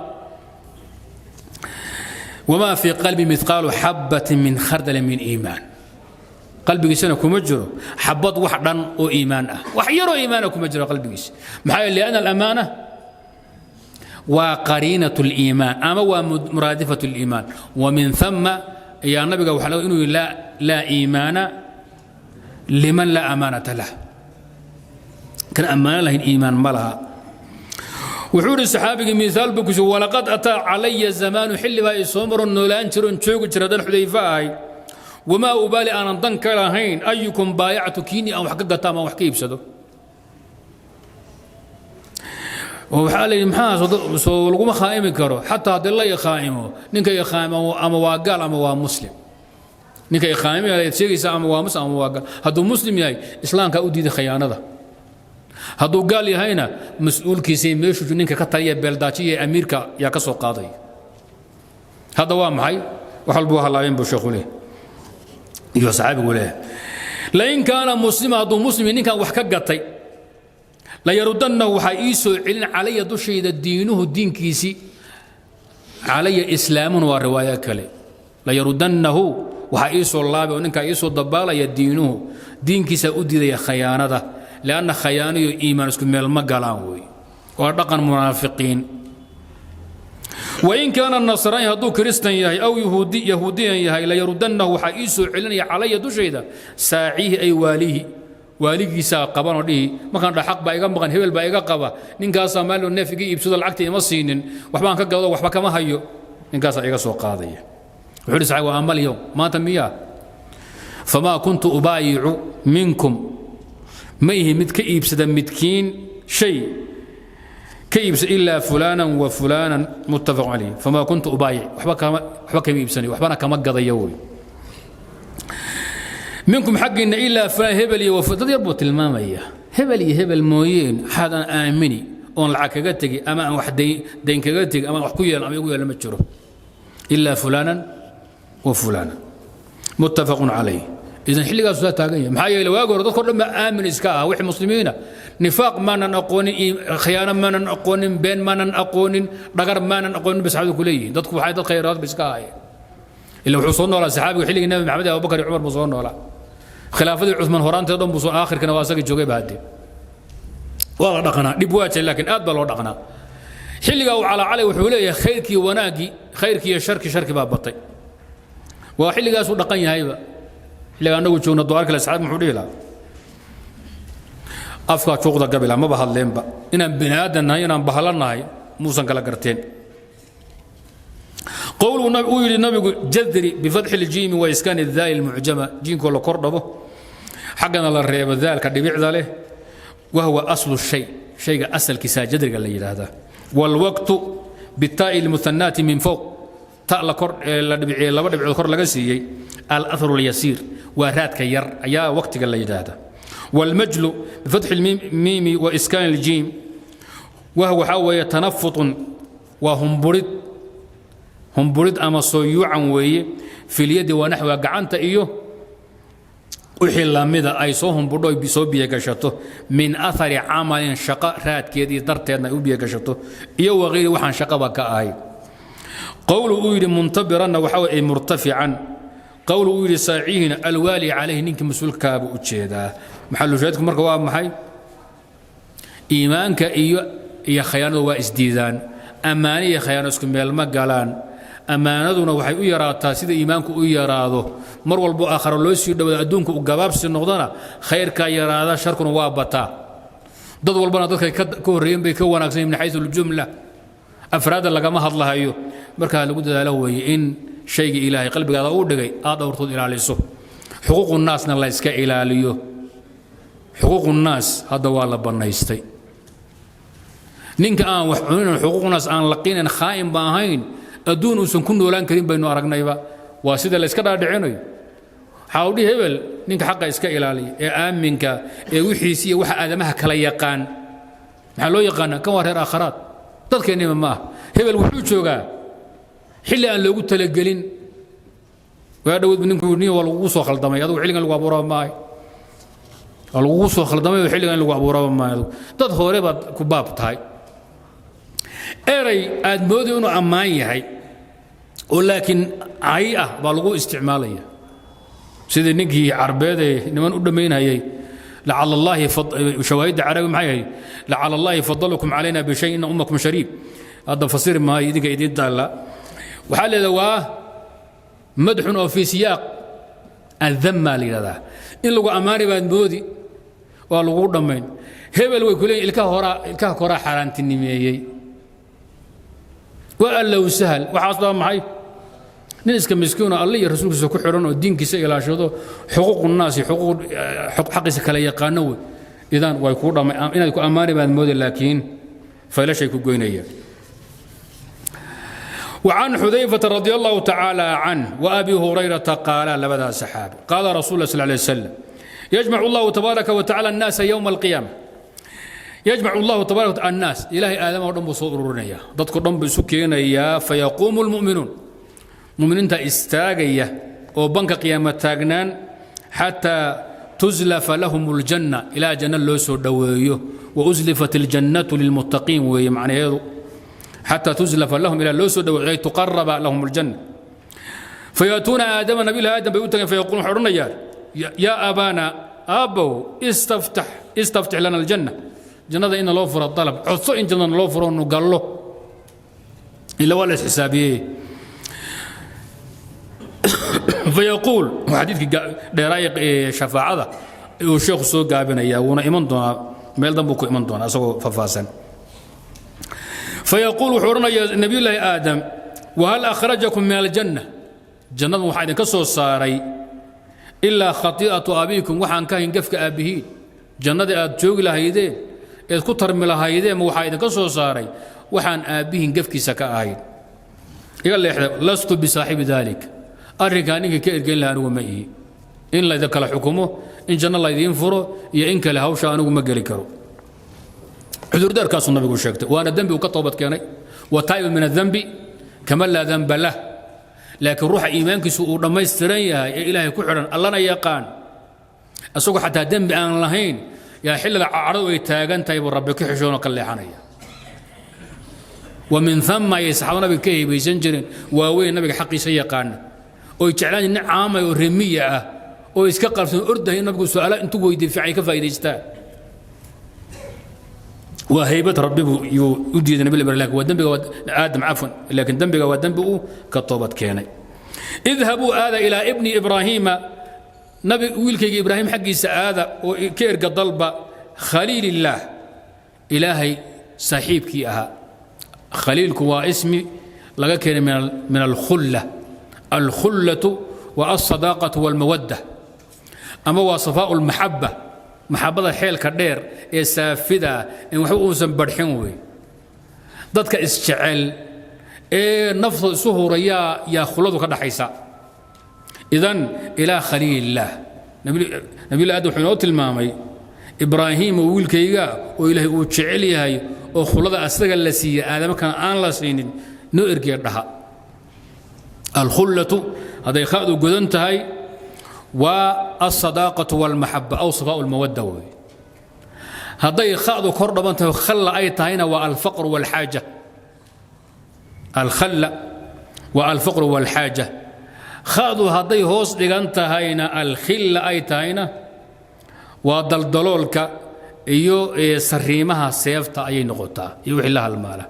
Wamaa fii qalbi mithqaalu xabbatin min khardalin min iimaan, qalbigiisana kuma jiro xabad wax dhan oo iimaan ah, wax yaroo iimaana kuma jiro qalbigiisa. Maxaa yeele, lianna alamaana waa qariinat اliimaan ama waa muraadifat اliimaan. Wa min thama ayaa nabiga waxaa laga inuu yidhi laa iimaana liman laa amaanata lah, kan ammaano lahayn iimaan ma laha. Wuxuu idhi saxaabigii, miaal buu ku walaqad ataa calaya zamaanu, xilli baa i soo maroon noolaan jiroon joogi jira dan Xudayfe ahay, wamaa ubaali, aanan dan ka lahayn, ayukum baayactu, kiini aan wax ka gato ama wax ka iibsado. Oo waxaa la yidhi, maxaa soo laguma khaa'imi karo? Xataa haddii la ikhaa'imo, ninka ikhaa'imo ama waa gaal ama waa muslim. Ninka ikhaa'imaya aad sheegaysaa ama waa muslim ama waa gaal. Hadduu muslim yahay, islaamkaa u diiday khiyaanada. Hadduu gaal yahayna, mas-uulkiisay meeshuu ninka ka taliya, beeldaajiya, amiirka yaa ka soo qaadaya. Hadda waa maxay? Wax walba waa halaabeen buu sheekhu leeyahay iyo saxaabigu leeyahay. Lain kaana muslima, hadduu muslim ninkan wax ka gatay, layaruddannahu, waxaa ii soo celin, calaya, dushayda, diinuhu, diinkiisii, calaya islaamuhu, waa riwaayo kale. Layaruddannahu, waxaa ii soo laabay oo ninkaa ii soo dabaalaya, diinuhu, diinkiisaa u diidaya khayaanada, lianna khayaano iyo iimaan isku meel ma galaan wey, waa dhaqan munaafiqiin. Wain kaana nasraani, hadduu kiristan yahay, aw yahuudi, yahuudiyan yahay, layaruddannahu, waxaa ii soo celinaya, calaya, dushayda, saaciihi ay waalihi, waaligiisaa qabanoo dhihi markaan dha xaq baa iga maqan, hebel baa iga qaba, ninkaasaa maalin neef iga iibsado, lacagta ima siinin, waxbaan ka gado, waxba kama hayo, ninkaasaa iga soo qaadaya. Wuxuu ihi saxaabi, waa amal yowm, maanta miyaa? Famaa kuntu ubaayicu minkum, ma ihi mid ka iibsada midkiin shay ka iibsa, ilaa fulaanan wa fulaanan. Muttafaq calayh. Famaa kuntu ubaayic, waxba kama iibsanayo, waxbana kama gadayo wey, minkum, xaggiinna, ilaa fulaan, hebel iyo dad yar buu tilmaamaya, hebel iyo hebel mooyeen, xaad aan aamini oon lacag kaga tegi ama aan wax dayn kaga tegi ama aan wax ku yeelan ama igu yeelan ma jiro, ilaa fulaanan wa fulaanan. Muttafaqun calayh. Idan xilligaasu saa taagan yahay. Maxaa yeelay, waagi hore dadko dhan baa aamin iska ah, wixii muslimiina nifaaq maanan aqoonin, khiyaano maanan aqoonin, been maanan aqoonin, dhagar maanan aqoonin bay saxaabadu ku leeyihiin. Dadku waxay dad khayraad ba iska ahaayeen. Ila wuxuu soo noolaa saxaabigu xilligii Nabi Maxamed, Abubakar iyo Cumar buu soo noolaa, khilaafadii Cuthmaan horaanteed dhan buu soo, aakhirkana waa asagii joogay ba. Haddee waa la dhaqanaa, dhib waa jiray, laakiin aad baa loo dhaqnaa. Xilligaa uu calaacalay wuxuu leeyahay khayrkii, wanaaggii, khayrkii iyo sharki, sharki baa batay. Waa xilligaasuu dhaqan yahayba. Xilliga annagu joogna duwaar kale saxaabi muxuu dhihi lahaa? Afkaa juuqda gabila, maba hadleenba. Inaan bini aadan nahay, inaan bahalo nahay, muusan kala garteen. Qowluu uu yidhi nabigu jadri, bifatxi ljiimi wa iskaani daali lmucjama, jiinkoo la kor dhabo, xaggana la reebo daalka dhibicda leh. Wahwa aslu shay, shayga asalkiisaa jadriga la yidhaahdaa. Wاlwaqtu bitaa'i lmuhanaati min fowq, ta la kor la dhibciyey, laba dhibcood kor laga siiyey, alathru اlyasiir, waa raadka yar ayaa waqtiga la yidhaahdaa. Wاlmajlu bifatxi lmiimi wa iskaani ljiim, wahwa waxaa weeye tanafutun, waa humburid, humburid ama sooyuucan weeye, filyadi wa naxwiga, gacanta iyo wixii lamida ay soo humbudho, soo biyogashato, min athari camalin, shaqo raadkeedii darteedna ay u biyogashato, iyo waqayri, waxaan shaqaba ka ahay. Qowlu uu yidhi muntabiranna waxa way murtafican. Qowlu uu yidhi saacihina alwaali calayhi, ninkii mas-uulkaaba u jeedaa. Maxalu shaahidku marka waa maxay? Iimaanka iyo khayaanadu waa isdiidaan. Ammaane iyo khayaano isku meel ma galaan. Ammaanaduna waxay u yaraataa sida iimaanku u yaraado. Mar walbo aakharo loo sii dhowada, adduunku uu gabaabsi noqdona, khayrkaa yaraada, sharkuna waa bataa. Dad walbana dadkay ka horreeyeen bay ka wanaagsan min xayu aljumla, afraadda lagama hadlahayo. Markaa lagu dadaalo weeye in shayga Ilaahay qalbigaada u dhigay aad dhowrtood ilaaliso, xuquuqu naasna la iska ilaaliyo. Xuquuqu naas hadda waa la bannaystay. Ninka aan wax cunin, xuquuq naas aan laqinan, khaa'in ba ahayn, adduun uusan ku noolaan karin baynu aragnayba. Waa sida la iska dhaadhicinayo. Waxaa u dhihi hebel, ninka xaqa iska ilaaliya ee aaminka ee wixiisi iyo waxa aadamaha kala yaqaan, maxaa loo yaqaanaa? Kan waa reer aakharaad, dadkeennima ma ah. Hebel wuxuu joogaa xilli aan loogu talagelin. Waa dhawood ninku nin waa lagugu soo khaldamay adugu, xilligan lagu abuuraba maahay, waa lagugu soo khaldamay oo xilligan in lagu abuuraba maahay, adugu dad hore baad ku baab tahay. Eray aad mooday inuu ammaan yahay oo laakiin cay ah baa lagu isticmaalaya, sidii ninkii carbeed ee niman u dhammaynayay lacala allaahi, shawaahidda carabi maxay ahayd? Lacala allaahi fadalakum calayna bishay ina ummakum shariib. Hadda fasiri maayo, idinka idiin taalla. Waxaa leedaha waa madxun oo fii siyaaq adamma la yidhahdaa. In lagu ammaani baad moodi, waa lagu dhammayn. Hebel way ku leeyihin ilkaha horaa, ilkaha koraa xaaraantinimeeyey. Waa allow sahal. Waxaas baa maxay? Nin iska miskiinoo Alle iyo rasuulkiisa ku xidhan oo diinkiisa ilaashado, xuquuqu naas iyo xuquuq xaqiisa kala yaqaano wey. Idan way kuu dhamay, inaad ku ammaani baad moodi, laakiin faylashay ku goynayaan. وعن حذيفة رضي الله تعالى عنه وأبي هريرة قال، لبدا سحابي، قال رسول الله صلى الله عليه وسلم: يجمع الله تبارك وتعالى الناس يوم القيامة. يجمع الله تبارك وتعالى الناس، إلهي آدم oo dhan buu soo ururinaya, dadku dhan buu isu keenayaa. فيقوم المؤمنون، muminiinta istaagaya oo banka qiyaama taagnaan, حتى تزلف لهم الجنة، ilaa janno loo soo dhoweeyo. وأزلفت الجنة للمتقين weeye macnaheedu. حتى تزلف لهم، ilaa loo soo dhoweeyo، أي تقرب لهم الجنة. فيأتون آدم، nabi Aadam bay u tageen. فيقولون، waxay odhanayaan: يا أبانا، aabbow، استفتح استفتح لنا الجنة، jannada ina loo furo dalab, codso in jannada loo furo nu gallo. Ila waa la isxisaabiyey. Fayaquul, xadiidkii dheeraay ee shafaacada uu sheekhu soo gaabinayaa, wuuna iman doonaa, meel danbuu ku iman doonaa isagoo faahfaahsan. Fayaquul, wuxuu odhanayaa Nabiyullaahi Aadam: "Wahal akhrajakum min aljanna?" Jannadu waxaa idinka soo saaray "ilaa khati'atu abiikum", waxaan ka hayn gafka aabbihiin. Jannadii aad joogi lahaydeen eed ku tarmi lahaydeen ma waxaa idinka soo saaray waxaan aabbihiin gafkiisa ka ahayn? Iga leexda. "Lastu bisaaxibi dalik", arrinkaa ninkii ka ergeyn laha anigu ma ihi. In laydin kala xukumo, in janno laydiin furo iyo in kale, hawsha anigu ma geli karo. Cudurdaarkaasuu nabigu sheegtay, waana dembi uu ka toobad keenay. "Wataa'ibu min adembi kaman laa denba lah". Laakiin ruuxa iimaankiisu uu dhammaystiran yahay ee Ilaahay ku xidhan, Allana yaqaan, isagoo xataa dembi aan lahayn yaa xilliga cadhadu ay taagan tahay buu Rabbi ka xishoonoo ka leexanaya. Wa min uma ayay saxaabada nabiga ka heebaysan jireen waaweyn, nabiga xaqiisa yaqaana, oy jeclaan nin caamay oo remiya ah oo iska qalfsan ordahay in nabigu su'aala intuu weydiiyo fiican ay ka faa'iidaystaan. Waa haybad Rabbi buu yuu u diiday Nabi Ibrahim, laakiin waa dembiga waa Aadam, cafwan, laakiin dembiga waa dembi uu ka toobad keenay. "Idhabuu", aada, "ilaa ibni Ibraahiima", nabi wiilkayga Ibraahim xaggiisa aada oo ka erga dalba, "khaliilillaah", Ilaahay saaxiibkii ahaa. Khaliilku waa ismi laga keenay min alkhulla. Alkhullatu waa alsadaaqatu walmawadda, ama waa safaa'u lmaxabba, maxabbada xeelka dheer ee saafida in waxba uusan barxin wey. Dadka isjecel ee naftooda isu hurayaa yaa khulladu ka dhaxaysa. Idan ilaa khaliilillaah, Nabiyullah Aadam wuxuu inoo tilmaamay Ibraahiim oo wiilkayga oo Ilaahay uu jecel yahay oo khullada asaga la siiyey, aadamo kana aan la siinin, noo ergee dhaha. Alkhullatu hadday kha'du godan tahay waa alsadaaqatu walmaxaba aw safaa'u lmawadda wey. Hadday kha'du kor dhaban tahay, khalla ay tahayna, waa alfaqru walxaaja. Alkhalla waa alfaqru walxaaja. Kha'du hadday hoos dhigan tahayna, alkhilla ay tahayna, waa daldaloolka iyo sariimaha seefta ayay noqotaa iyo wixii la halmaala.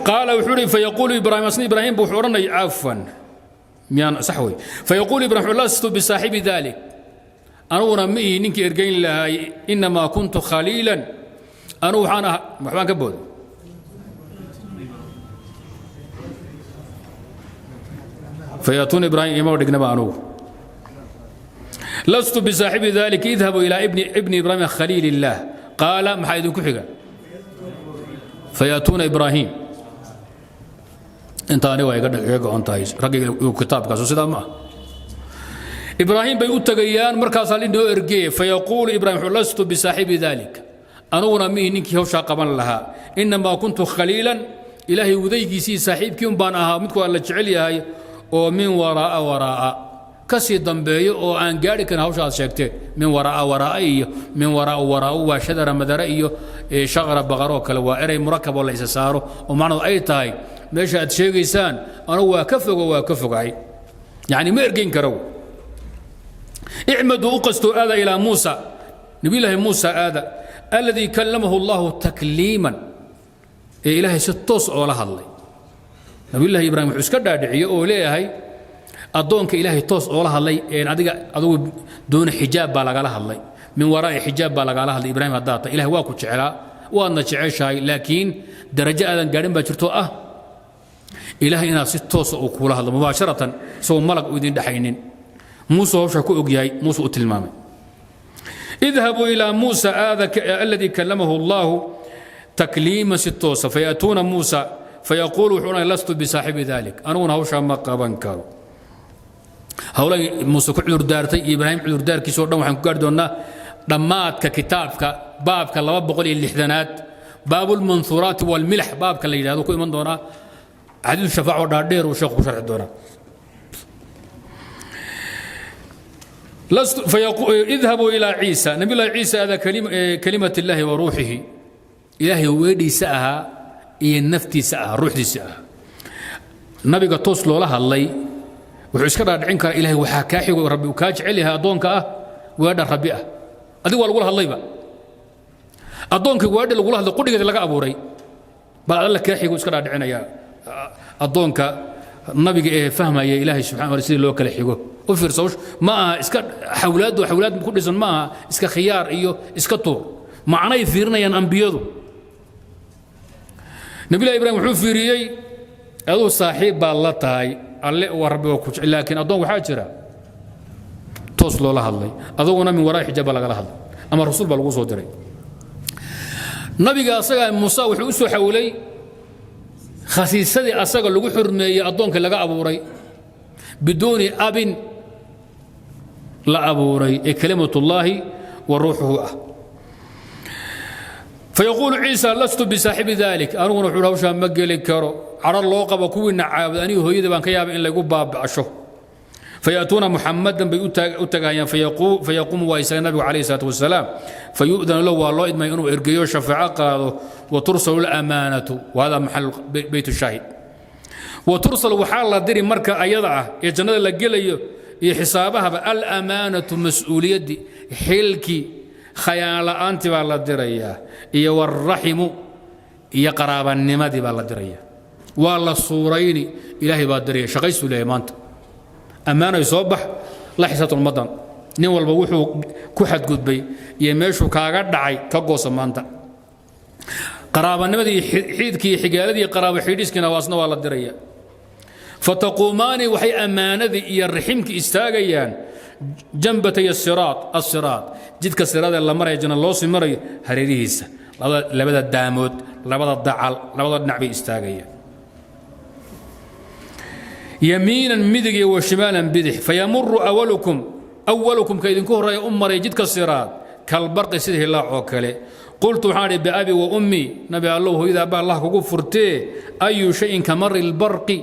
Qaala, wuxuu ihi, fayaquulu Ibraahim, asna Ibraahim buu wuxuu odhanaya, cafwan, miyaan sax wey? Fayaquulu Ibrahim: "Lastu bisaaxibi dalik", aniguna ma ihi ninkii ergeyn lahaay. "Inamaa kuntu khaliilan", anugu waxaan ah, waxbaan ka booday. Fayaatuuna Ibraahim ima dhignaba anugu. "Lastu bisaaxibi dalika, idhabuu ilaa ibni Ibraahim khaliil illaah." Qaala, maxaa idinku xiga? Fayaatuuna Ibraahim. Intaani waa iga go'on tahay ragga kitaabkaasu sidaa ma ah. Ibraahim bay u tegayaan, markaasaa linoo ergeye. Fayaquulu Ibrahim wuxuu: "Lastu bisaaxibi dalik", anuguna mihi ninkii hawshaa qaban lahaa. "Inamaa kuntu khaliilan", Ilaahay wadaygiisii saaxiibkii un baan ahaa, midku alla jecel yahay oo min waraa'a waraa'a ka sii dambeeyo oo aan gaari karin hawsha aad sheegteen. Min waraa'a waraa'a iyo min waraa'a waraa'u waa shadara madara iyo shaqara baqaroo kale, waa erey murakab oo la isa saaro oo macnadu ay tahay meesha aad sheegaysaan anugu waa ka fogo, waa ka fogahay, yacni ma ergeyn karo. "Icmaduu", u qastoo aada, "ilaa Muusa", Nabiyullaahi Muusa aada, "aladii kallamahu Allahu takliiman", ee Ilaahay si toos oola hadlay. Nabiyullahi Ibrahim wuxuu iska dhaadhiciye oo leeyahay addoonka Ilaahay toos oola hadlay een adiga adugu doona xijaab baa lagala hadlay, min waraa'i xijaab baa lagala hadlay. Ibrahim haddaad tahay, Ilahay waa ku jeclaa, waadna jeceshahay, laakiin darajo aadan gaadhin baa jirto ah Ilaahay inaad si toosa uu kuula hadlo mubaasharatan, isagoo malag u idin dhexaynin. Muuse hawsha ku og yahay, Muuse u tilmaamay. "Idhabuu ilaa Muusa", aada, "aladii kallamahu Allahu takliima", si toosa. Fayaatuuna Muusa, fayaquulu, wuxuu odhanaya: "Lastu bisaaxibi dalik", aniguna hawshaa ma qaban karo. Hawlay Muuse ku cudurdaartay iyo Ibraahim cudurdaarkiisa o dhan waxaan ku gaari doonnaa dhammaadka kitaabka, baabka 260aad, baabulmanhuuraati walmilax baabka la yidhahdo ku iman doonaa. Xadiidu shafaac oo dhaadheer uu sheekhu ku sharxi doonaa. "Idhabuu ilaa Ciisa", Nabiyullahi Ciisa aada, "kalimat illaahi wa ruuxihi", Ilaahay weedhiisa ahaa iyo naftiisa ahaa, ruuxdiisa ahaa. Nabiga toos loola hadlay wuxuu iska dhaadhicin karaa Ilahay waxaa kaa xigo, Rabbi uu kaa jecel yahay addoonka ah, weedha Rabbi ah, adigu waa lagula hadlayba. Addoonkii waadhi lagula hadlo qudhigeeda laga abuuray bal alla kaa xigu iska dhaadhicinaya. Addoonka nabiga ee fahmaya Ilaahay subxana wa sidii loo kala xigo u fiirso, ma aha iska xawlaaddu xawlaad ku dhisan, ma aha iska khiyaar iyo iska tuur, macnay fiirinayaan ambiyadu. Nabilahi Ibrahim wuxuu fiiriyey aduu saaxiib baad la tahay alle waa Rabbi waa ku jecel, laakiin addoon waxaa jira toos loola hadlay, aduguna min waraa xijaab baa lagala hadlay ama rasuul baa lagu soo diray. Nabiga asaga Muuse wuxuu u soo xawilay khasiisadii asaga lagu xurmeeyey addoonka laga abuuray biduuni abin la abuuray ee kalimatullaahi wa ruuxuhu ah. Fayaquulu Ciisa: lastu bisaaxibi dalik. Aniguna wuxuu hawshaa ma geli karo, cadho loo qabo kuwiina caabud aniga hooyada baan ka yaabay in laygu baaba'sho. Fayaatuuna Muxamadan bay u tagahayaan, fayaquumu waa isaga nabigu calayhi salaatu wasalaam, fayu'danu lahu waa loo idmay inuu ergeeyo shafaaco qaado. Wa tursalu lamaanatu, wahada maxal beyt shaahid. Wa tursal waxaa la diri marka ayada ah ee jannada la gelayo iyo xisaabahaba alamaanatu mas-uuliyaddii xilkii khayaan la'aantii baa la dirayaa, iyo waraximu iyo qaraabanimadii baa la diraya, waa la suurayni, Ilaahay baa diraya, shaqaysuu leeyahay maanta ammaanay soo bax la xisaabtan ummaddan, nin walba wuxuu ku xadgudbay iyo meeshuu kaaga dhacay ka goosa maanta. Qaraabanimadii xiidkii iyo xigaaladii iyo qaraabo xidhiiskiina waasna waa la diraya. Fataquumaani waxay ammaanadii iyo raximkii istaagayaan jambatay asiraat, asiraat jidka siraadee la maraya janna loo sii marayo hareerihiisa, labada daamood, labada dacal, labada dhinac bay istaagayaan, yamiinan midig iyo wa shimaalan bidix. Fayamuru awalukum, awalukum ka idinku horreeya u maray jidka siraad kalbarqi sida hilaac oo kale. Qultu waxaan idhi: biabi wa ummi, nabi allow, hooyada abba Allah kugu furtee, ayu shayin kamari lbarqi?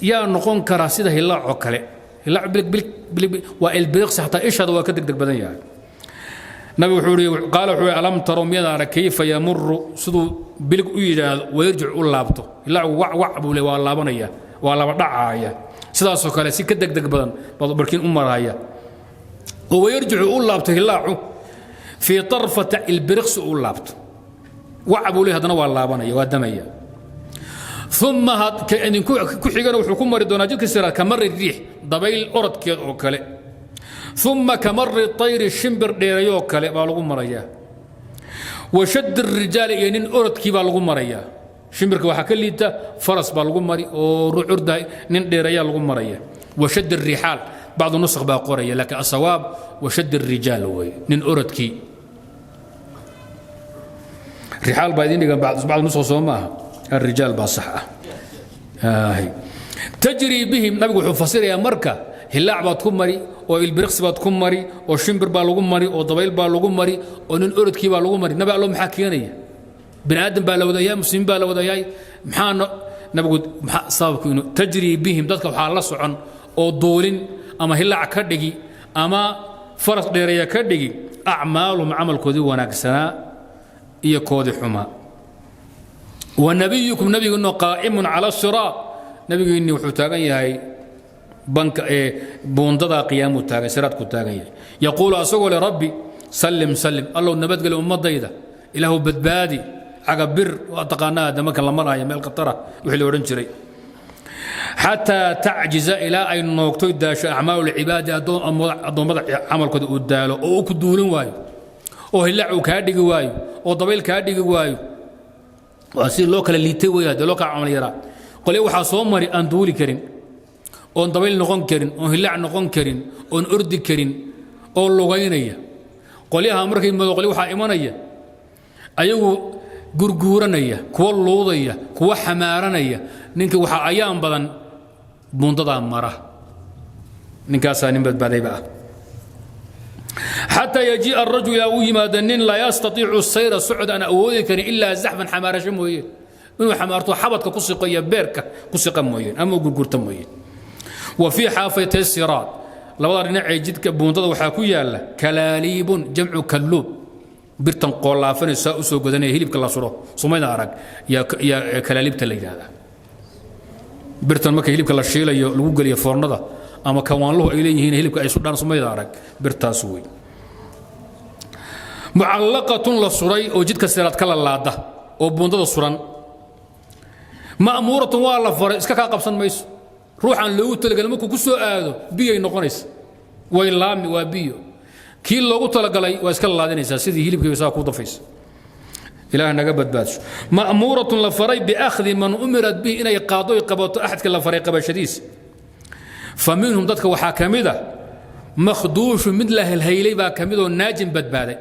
Yaa noqon karaa sida hilaac oo kale? Hilaac bilig bilig bilig waa ilbiriqsi, xataa ishaada waa ka degdeg badan yahay. Nabi wuxuu yidhi, qaala wuxuu yidhi: alam taro miyaad arag kayfa yamuru siduu bilig u yidhaahdo wayarjic u laabto? Hilaacu wac wac buu le, waa laabanaya, waa laba dhacaaya, sidaasoo kale si ka degdeg badan baad barkiin u maraya oo wayarjicu u laabto hilaacu fii tarfata ilbiriqsi u laabto. Wac buu le, haddana waa laabanaya, waa damaya. Uma idinku ku xigana wuxuu ku mari doonaa jidka siraad kamari riix, dabayl orodkeed oo kale. Uma kamari tayri, shimbir dheerayoo kale baa lagu marayaa. Wa shadd rijaali, iyo nin orodkii baa lagu marayaa. Shimbirka waxaa ka liita faras baa lagu mari oo ruux ordahay, nin dheerayaa lagu maraya. Wa shadd rixaal bacdu nusakh baa qoraya, laakiin asawaab wa shadd rijaal wey, nin orodkii. Rixaal baa idin dhigan bacdu nusakh, soo maaha? الرجال baa sax ah. Tajri bihim, nabigu wuxuu fasirayaa marka hilaac baad ku mari oo ilbiriqsi baad ku mari oo shimbir baa lagu mari oo dabayl baa lagu mari oo nin orodkii baa lagu mari. Nabi allo, maxaa keenaya? Bini aadam baa la wadayahay, muslimiin baa la wadayahay, maxaa nabigu maxaa sababku inuu tajri bihim? Dadka waxaa la socon oo duulin ama hilaac ka dhigi ama faras dheereeya ka dhigi acmaaluhum, camalkoodii wanaagsanaa iyo koodii xumaa. Wanabiyukum nabiginu qaa'imun cala siraat, nabigiinni wuxuu taagan yahay banka ee buundada qiyaamuu taagan, siraadku taagan yahay. Yaquulu asagoo le: rabbi sallim sallim, allow nabadgeli ummadayda, ilaahu badbaadi, cagabir waa taqaanaa hadda marka la maraayo meel khatara wixii la odhan jiray. Xataa tacjiza, ilaa ay noogtoy daasho acmaalu lcibaadi, addoommada camalkooda uu daalo oo uu ku duulin waayo oo hilaac uu kaa dhigi waayo oo dabayl kaa dhigi waayo. Waa si loo kala liitay wey, haddii loo kala camal yaraa. Qolyo waxaa soo mari aan duuli karin oon dabayl noqon karin oon hilaac noqon karin oon ordi karin oo lugaynaya. Qolyaha markay mado, qolyo waxaa imanaya ayagu gurguuranaya, kuwa luudaya, kuwa xamaaranaya. Ninka waxaa ayaan badan buundadaa mara, ninkaasaa nin badbaadayba ah. Xataa yajii'a arajul, ilaa uu yimaado nin laa yastatiicu sayra, socod aan awoodi karin, ilaa zaxfan, xamaarasho mooye, inuu xamaarto xabadka ku siqo iyo beerka ku siqa mooyeen ama u gurgurta mooye. Wa fii xaafatay siraat, labada dhinac ee jidka buundada waxaa ku yaala kalaaliibun, jamcu kalluub, birtan qoolaafanaysa u soo godanaya hilibka la suro sumayda arag yaa kalaaliibta la yidhaahdaa. Birtan marka hilibka la shiilayo lagu geliyo foornada ama kawaanluhu ay leeyihiin hilibka ay sudhaan, sumayda arag, birtaas wey. Mucallaqatun, la suray oo jidka siraad ka lalaada oo buundada suran. Ma'muuratun, waa la faray, iska kaa qabsan mayso. Ruuxaan loogu talagalay markuu ku soo aado, biyay noqonaysa, way laami, waa biyo. Kii loogu talagalay waa iska lalaadinaysaa, sidii hilibkii saa ku dafaysa. Ilaah naga badbaadso. Ma'muuratun, la faray, biakhdi man umirat bihi, inay qaado ay qabato axadka la faray qabashadiisa. Fa minhum, dadka waxaa ka mid a, makhduushu, mid la helhaylay baa ka mid oo naajin, badbaaday.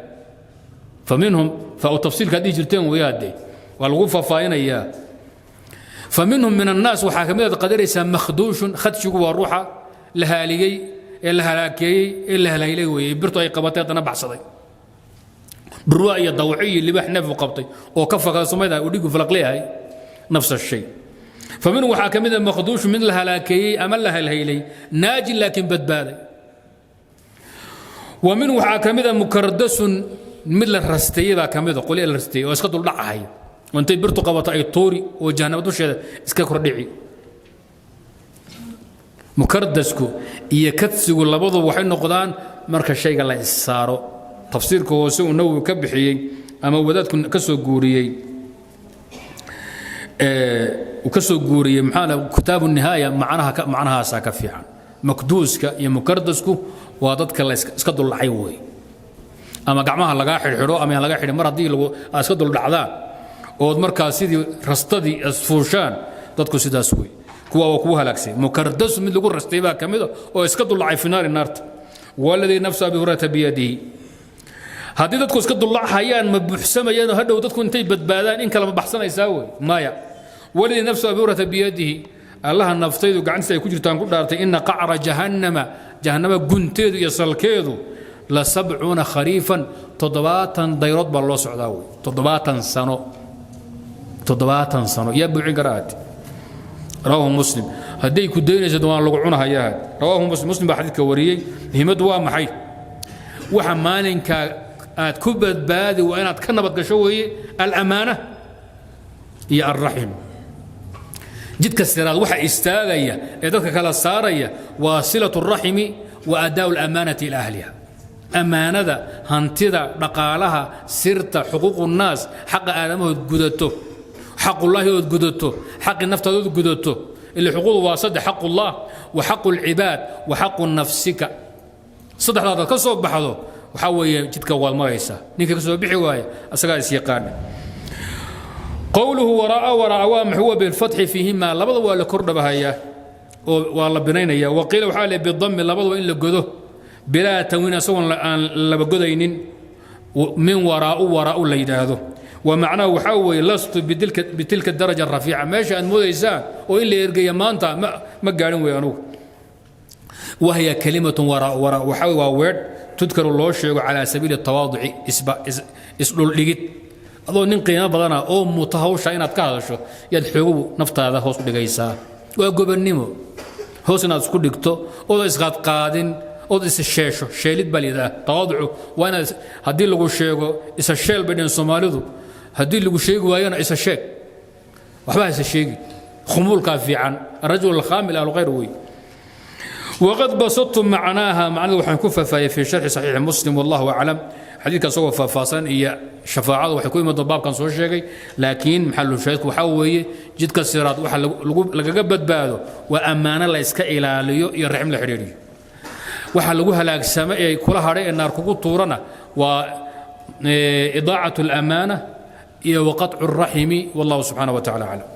Fa minhum fa u tafsiilkaad dhihi jirteen weeyaade, waa lagu faahfaahinayaa. Fa minhum min annaas waxaa ka mid aad qadaraysaa makhduushun. Khadshigu waa ruuxa la haaligay ee la halaakeeyey ee la halhaylay weeye, birtu ay qabatay haddana baxsaday. Dhurwa iyo dawci iyo libaax neefu qabtay oo ka fakada somayda uu dhigu falaq leeyahay, nafs shay. Fa minhum waxaa ka mid a makhduushu, mid la halaakeeyey ama la halhaylay, naajin, laakiin badbaaday. Wa min waxaa ka mid a mukardasun, mid la rasteeyey baa ka mid a, qolya la rasteeyey oo iska duldhacahay oo intay birtu qabato ay tuuri oo jahannamo dusheeda iska kordhici. Mukardasku iyo kadsigu labaduba waxay noqdaan marka shayga la issaaro. Tafsiirka hoose uu Nawowi ka bixiyey ama wadaadku ka soo guuriyey, uu ka soo guuriyey, maxaa kitaabu nihaaya, macnaha macnahaasaa ka fiican. Makduuska iyo mukardasku waa dadka la iska duldhacay wey, ama gacmaha lagaa xidhxidho ama aan lagaa xidhin. Mar haddii lagu aad iska duldhacdaan ood markaa sidii rastadii isfuushaan, dadku sidaas wey, kuwa waa kugu halaagsay. Mukardasu, mid lagu rastay baa ka mida oo iska duldhacay, fi naari, naarta. Waladii nafsu Abi Hurayrata biyadihi, haddii dadku iska dullachayaan, ma buuxsamayaan oo hadhow dadku intay badbaadaan in kale ma baxsanaysaa wey? Maya. Waladii nafsu Abi Hurayrata biyadihi, Allaha naftaydu gacantiisa ay ku jirtaan ku dhaartay, ina qacra jahannama, jahannama gunteedu iyo salkeedu, la 70 khariifan, 70 dayrood baa loo socdaa wey, 70 sano. 70 sano yaa buuxin kara aad? Rawaahu Muslim. Hadday ku daynayso waan lagu cunahayaa. Rawaahu Muslim. Muslim baa xadiidka wariyey. Muhiimaddu waa maxay? Waxa maalinkaa aad ku badbaadi waa inaad ka nabad gasho weeye alamaana iyo alraxim. Jidka siraad waxa istaagaya ee dadka kala saaraya waa silatu الraximi wa adaa'u اlamaanati ila ahliha. Ammaanada, hantida, dhaqaalaha, sirta, xuquuqu nnaas, xaqa aadamahood gudato, xaqullaahi ood gudato, xaqi naftaadood gudato. Ila xuquuqdu waa saddex: xaqullah wa xaqu lcibaad wa xaqu nafsika. Saddexdaadaad ka soo baxdo, waxaa weeye jidka waad maraysaa. Ninka ka soo bixi waaya asagaa is yaqaana. Qowluhu waraa'a, waraa'a waa maxay? Huwa bilfatxi fiihima, labada waa la kordhabahayaa oo waa la binaynaya. Waqiila, waxaa le bidami, labadaba in la godo, bilaa tanwiin, isagoon aan laba godaynin, min waraa'u waraa'u la yidhaahdo. Wa macnahu waxaa weeye lastu bitilka daraja rafiica, meesha aad moodaysaan oo in la ergeya maanta ma gaadhin wey anugu. Wahiya kalimatun waraa waraa, waxaa waa weedh tudkaru, loo sheego, calaa sabiili tawaaduci, isdhuldhigid, adoo nin qiimo badana oo muta hawsha inaad ka hadasho yaad xoogow naftaada hoos u dhigaysaa. Waa gobannimo, hoos inaad isku dhigto ooda isqaadqaadin ood isa sheesho. Sheelid baa layidhaha tawaaducu. Waa inaad haddii lagu sheego isa sheel bay dhaheen Soomaalidu, haddii lagu sheegi waayona isa sheeg, waxba isa sheegi. Khumuulkaa fiican. Arajul alkhaamil ahlu khayr wey. وقد بسطت معناها، macnada waxaan ku faahfaahiyey في شرح صحيح مسلم، والله أعلم. Xadiidka isagoo faahfaahsan iyo shafaacada waxay ku imaado baabkan soo sheegay, laakiin maxalu shaahidku waxaa weeye jidka siraad waxa lagaga badbaado waa ammaano la iska ilaaliyo iyo raxim la xidhiidhiyo. Waxa lagu halaagsamo ee kula hadhay ee naar kugu tuurana waa idaacatu alamaana iyo waqatcu الraximi. Wallahu subxaanaه wa tacala aclam.